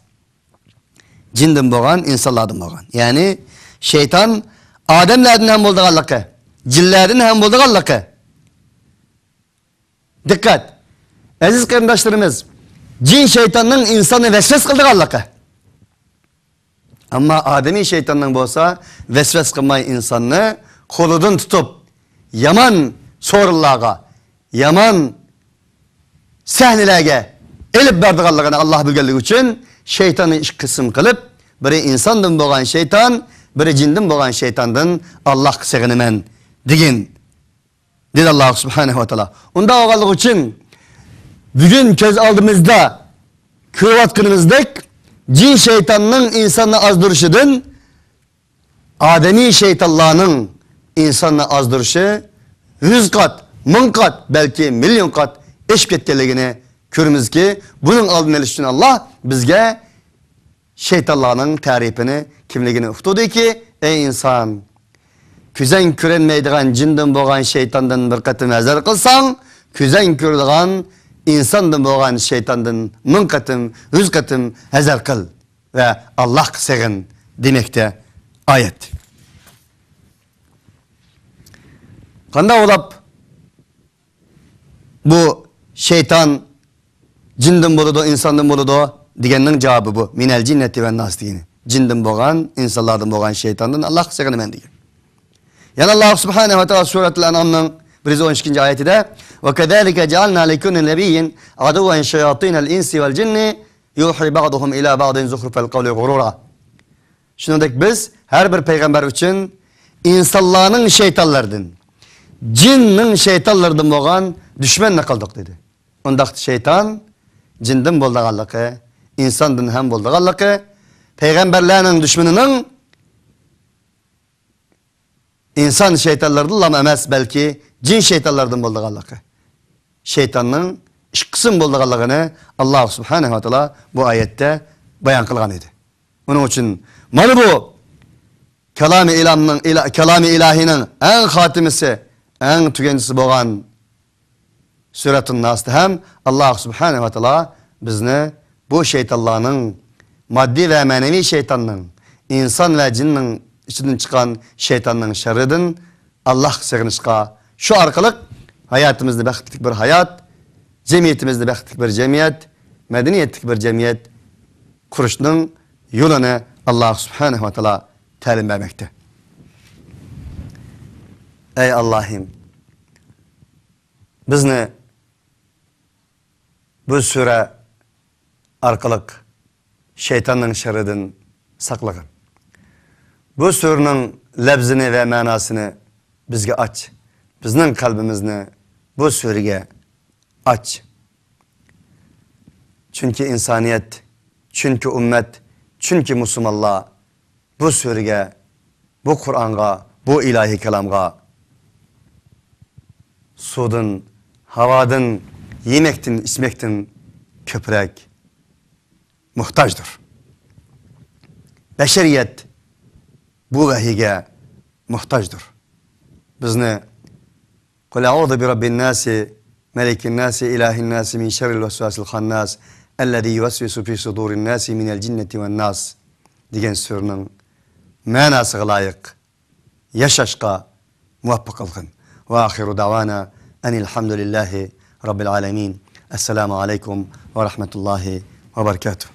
جىندىن بولغان، ئىنسانلاردىن بولغان. يەنى شەيتان ئادەملەردىن ھەم بولىدىغانلىقى، جىنلەردىن ھەم بولىدىغانلىقى. دىققەت! ئەزىز قېرىنداشلىرىمىز، جىن شەيتاننىڭ ئىنساننى ۋەسۋەسە قىلىدىغانلىقى. ئەمما ئادەمىي شەيتاننىڭ بولسا ۋەسۋەسە قىلماي ئىنساننى قولىدىن تۇتۇپ، يامان سورۇنلارغا، يامان سەھنىلەرگە ئېلىپ بارىدىغانلىقىنى ئاللاھ بىلگەنلىكى ئۈچۈن شەيتاننى ئىككى قىسىم قىلىپ، بىرى ئىنساندىن بولغان شەيتان، بىرى جىندىن بولغان شەيتاندىن ئاللاھقا سېغىنىمەن دېگىن، دېدى ئاللاھ سۇبھانەھۇ ۋە تائالا. ئۇنداق بولغانلىقى ئۈچۈن بۈگۈن كۆز ئالدىمىزدا كۆرۈۋاتقىنىمىزدەك جىن شەيتاننىڭ ئىنساننى ئازدۇرۇشىدىن ئادەمىي شەيتانلارنىڭ ئىنساننى ئازدۇرۇشى يۈز قات، مىڭ قات، بەلكى مىليون قات ئېشىپ كەتكەنلىكىنى كۆرىمىزكى، بۇنىڭ ئالدىنى ئېلىش ئۈچۈن ئاللا بىزگە شەيتانلارنىڭ تەرىپىنى، كىملىكىنى ئۇقتۇردىكى، ئەي ئىنسان، كۆزەڭ كۆرەلمەيدىغان جىندىن بولغان شەيتاندىن بىر قېتىم ھەزەر قىلساڭ، كۆزەڭ كۆرىدىغان ئىنساندىن بولغان شەيتاندىن مىڭ قېتىم، يۈز قېتىم ھەزەر قىل ۋە ئاللاھقا سېغىن دېمەكتە ئايەت. قانداق بولۇپ بۇ شەيتان جىندىن بولىدۇ، ئىنساندىن بولىدۇ دېگەننىڭ جاۋابى بۇ. مىنەل جىننەتى ۋەن ناس دېگىنى. جىندىن بولغان، ئىنسانلاردىن بولغان شەيتاندىن ئاللاھقا سېغىنىمەن دېگەن. يەنە ئاللاھ سۇبھانەھۇ ۋە تائالا سۈرەتۇل ئەنئامنىڭ بىر يۈز ئون ئىككىنچى ئايىتىدە، ۋە كەزالىكە جەئەلنا لىكۇللى نەبىييىن ئەدۇۋۋەن شەياتىنەل ئىنسى ۋەل جىننى يۇھى بەئزۇھۇم ئىلا بەئزىن زۇخرۇفەل قەۋلى غۇرۇرا. شۇنىڭدەك بىز ھەر بىر پەيغەمبەر ئۈچۈن ئىنسانلارنىڭ شەيتانلىرىدىن، جىننىڭ شەيتانلىرىدىن بولغان دۈشمەننى قىلدۇق دېدى. ئۇنداقتا شەيتان جىندىن بولىدىغانلىقى، ئىنساندىن ھەم بولىدىغانلىقى، پەيغەمبەرلەرنىڭ دۈشمىنىنىڭ ئىنسان شەيتانلىرىدىنلا ئەمەس، بەلكى جىن شەيتانلىرىدىن بولىدىغانلىقى، شەيتاننىڭ ئىككى قىسىم بولىدىغانلىقىنى ئاللاھ سۇبھانەھۇ ۋە تائالا بۇ ئايەتتە بايان قىلغان ئىدى. ئۇنىڭ ئۈچۈن مانا بۇ كالامى ئىلامنىڭ، ئىلا-، كالامى ئىلاھىنىڭ ئەڭ خاتىمىسى، ئەڭ تۈگەنچىسى بولغان سۈرەتۇن ناستا ھەم ئاللاھ سۇبھانەھۇ ۋە تائالا بىزنى بۇ شەيتانلارنىڭ، ماددىي ۋە مەنىۋى شەيتاننىڭ، ئىنسان ۋە جىننىڭ ئىچىدىن چىققان شەيتاننىڭ شەررىدىن ئاللاھقا سېغىنىشقا، شۇ ئارقىلىق ھاياتىمىزنى بەختلىك بىر ھايات، جەمئىيىتىمىزنى بەختلىك بىر جەمئىيەت، مەدەنىيەتلىك بىر جەمئىيەت قۇرۇشنىڭ يولىنى ئاللاھ سۇبھانەھۇ ۋە تائالا تەلىم بەرمەكتە. ئەي ئاللاھىم، بىزنى بۇ سۈرە ئارقىلىق شەيتاننىڭ شەررىدىن ساقلىغىن. بۇ سۈرىنىڭ لەپزىنى ۋە مەناسىنى بىزگە ئاچ. بىزنىڭ قەلبىمىزنى بۇ سۈرىگە ئاچ. چۈنكى ئىنسانىيەت، چۈنكى ئۈممەت، چۈنكى مۇسۇلمانلار بۇ سۈرىگە، بۇ قۇرئانغا، بۇ ئىلاھىي كالامغا سۇدىن، ھاۋادىن، يېمەكتىن، ئىچمەكتىن كۆپرەك موھتاجدۇر. بەشەرىيەت بۇ ۋەھىيگە موھتاجدۇر. بىزنى قل أعوذ برب الناس، ملك الناس، إله الناس، من شر الوسواس الخناس، الذي يوسوس في صدور الناس من الجنة والناس دېگەن سۈرىنىڭ مەناسىغا لايىق ياشاشقا مۇۋەپپەق قىلغىن. وآخر دعوانا أن الحمد لله رب العالمين. السلام عليكم ورحمة الله وبركاته.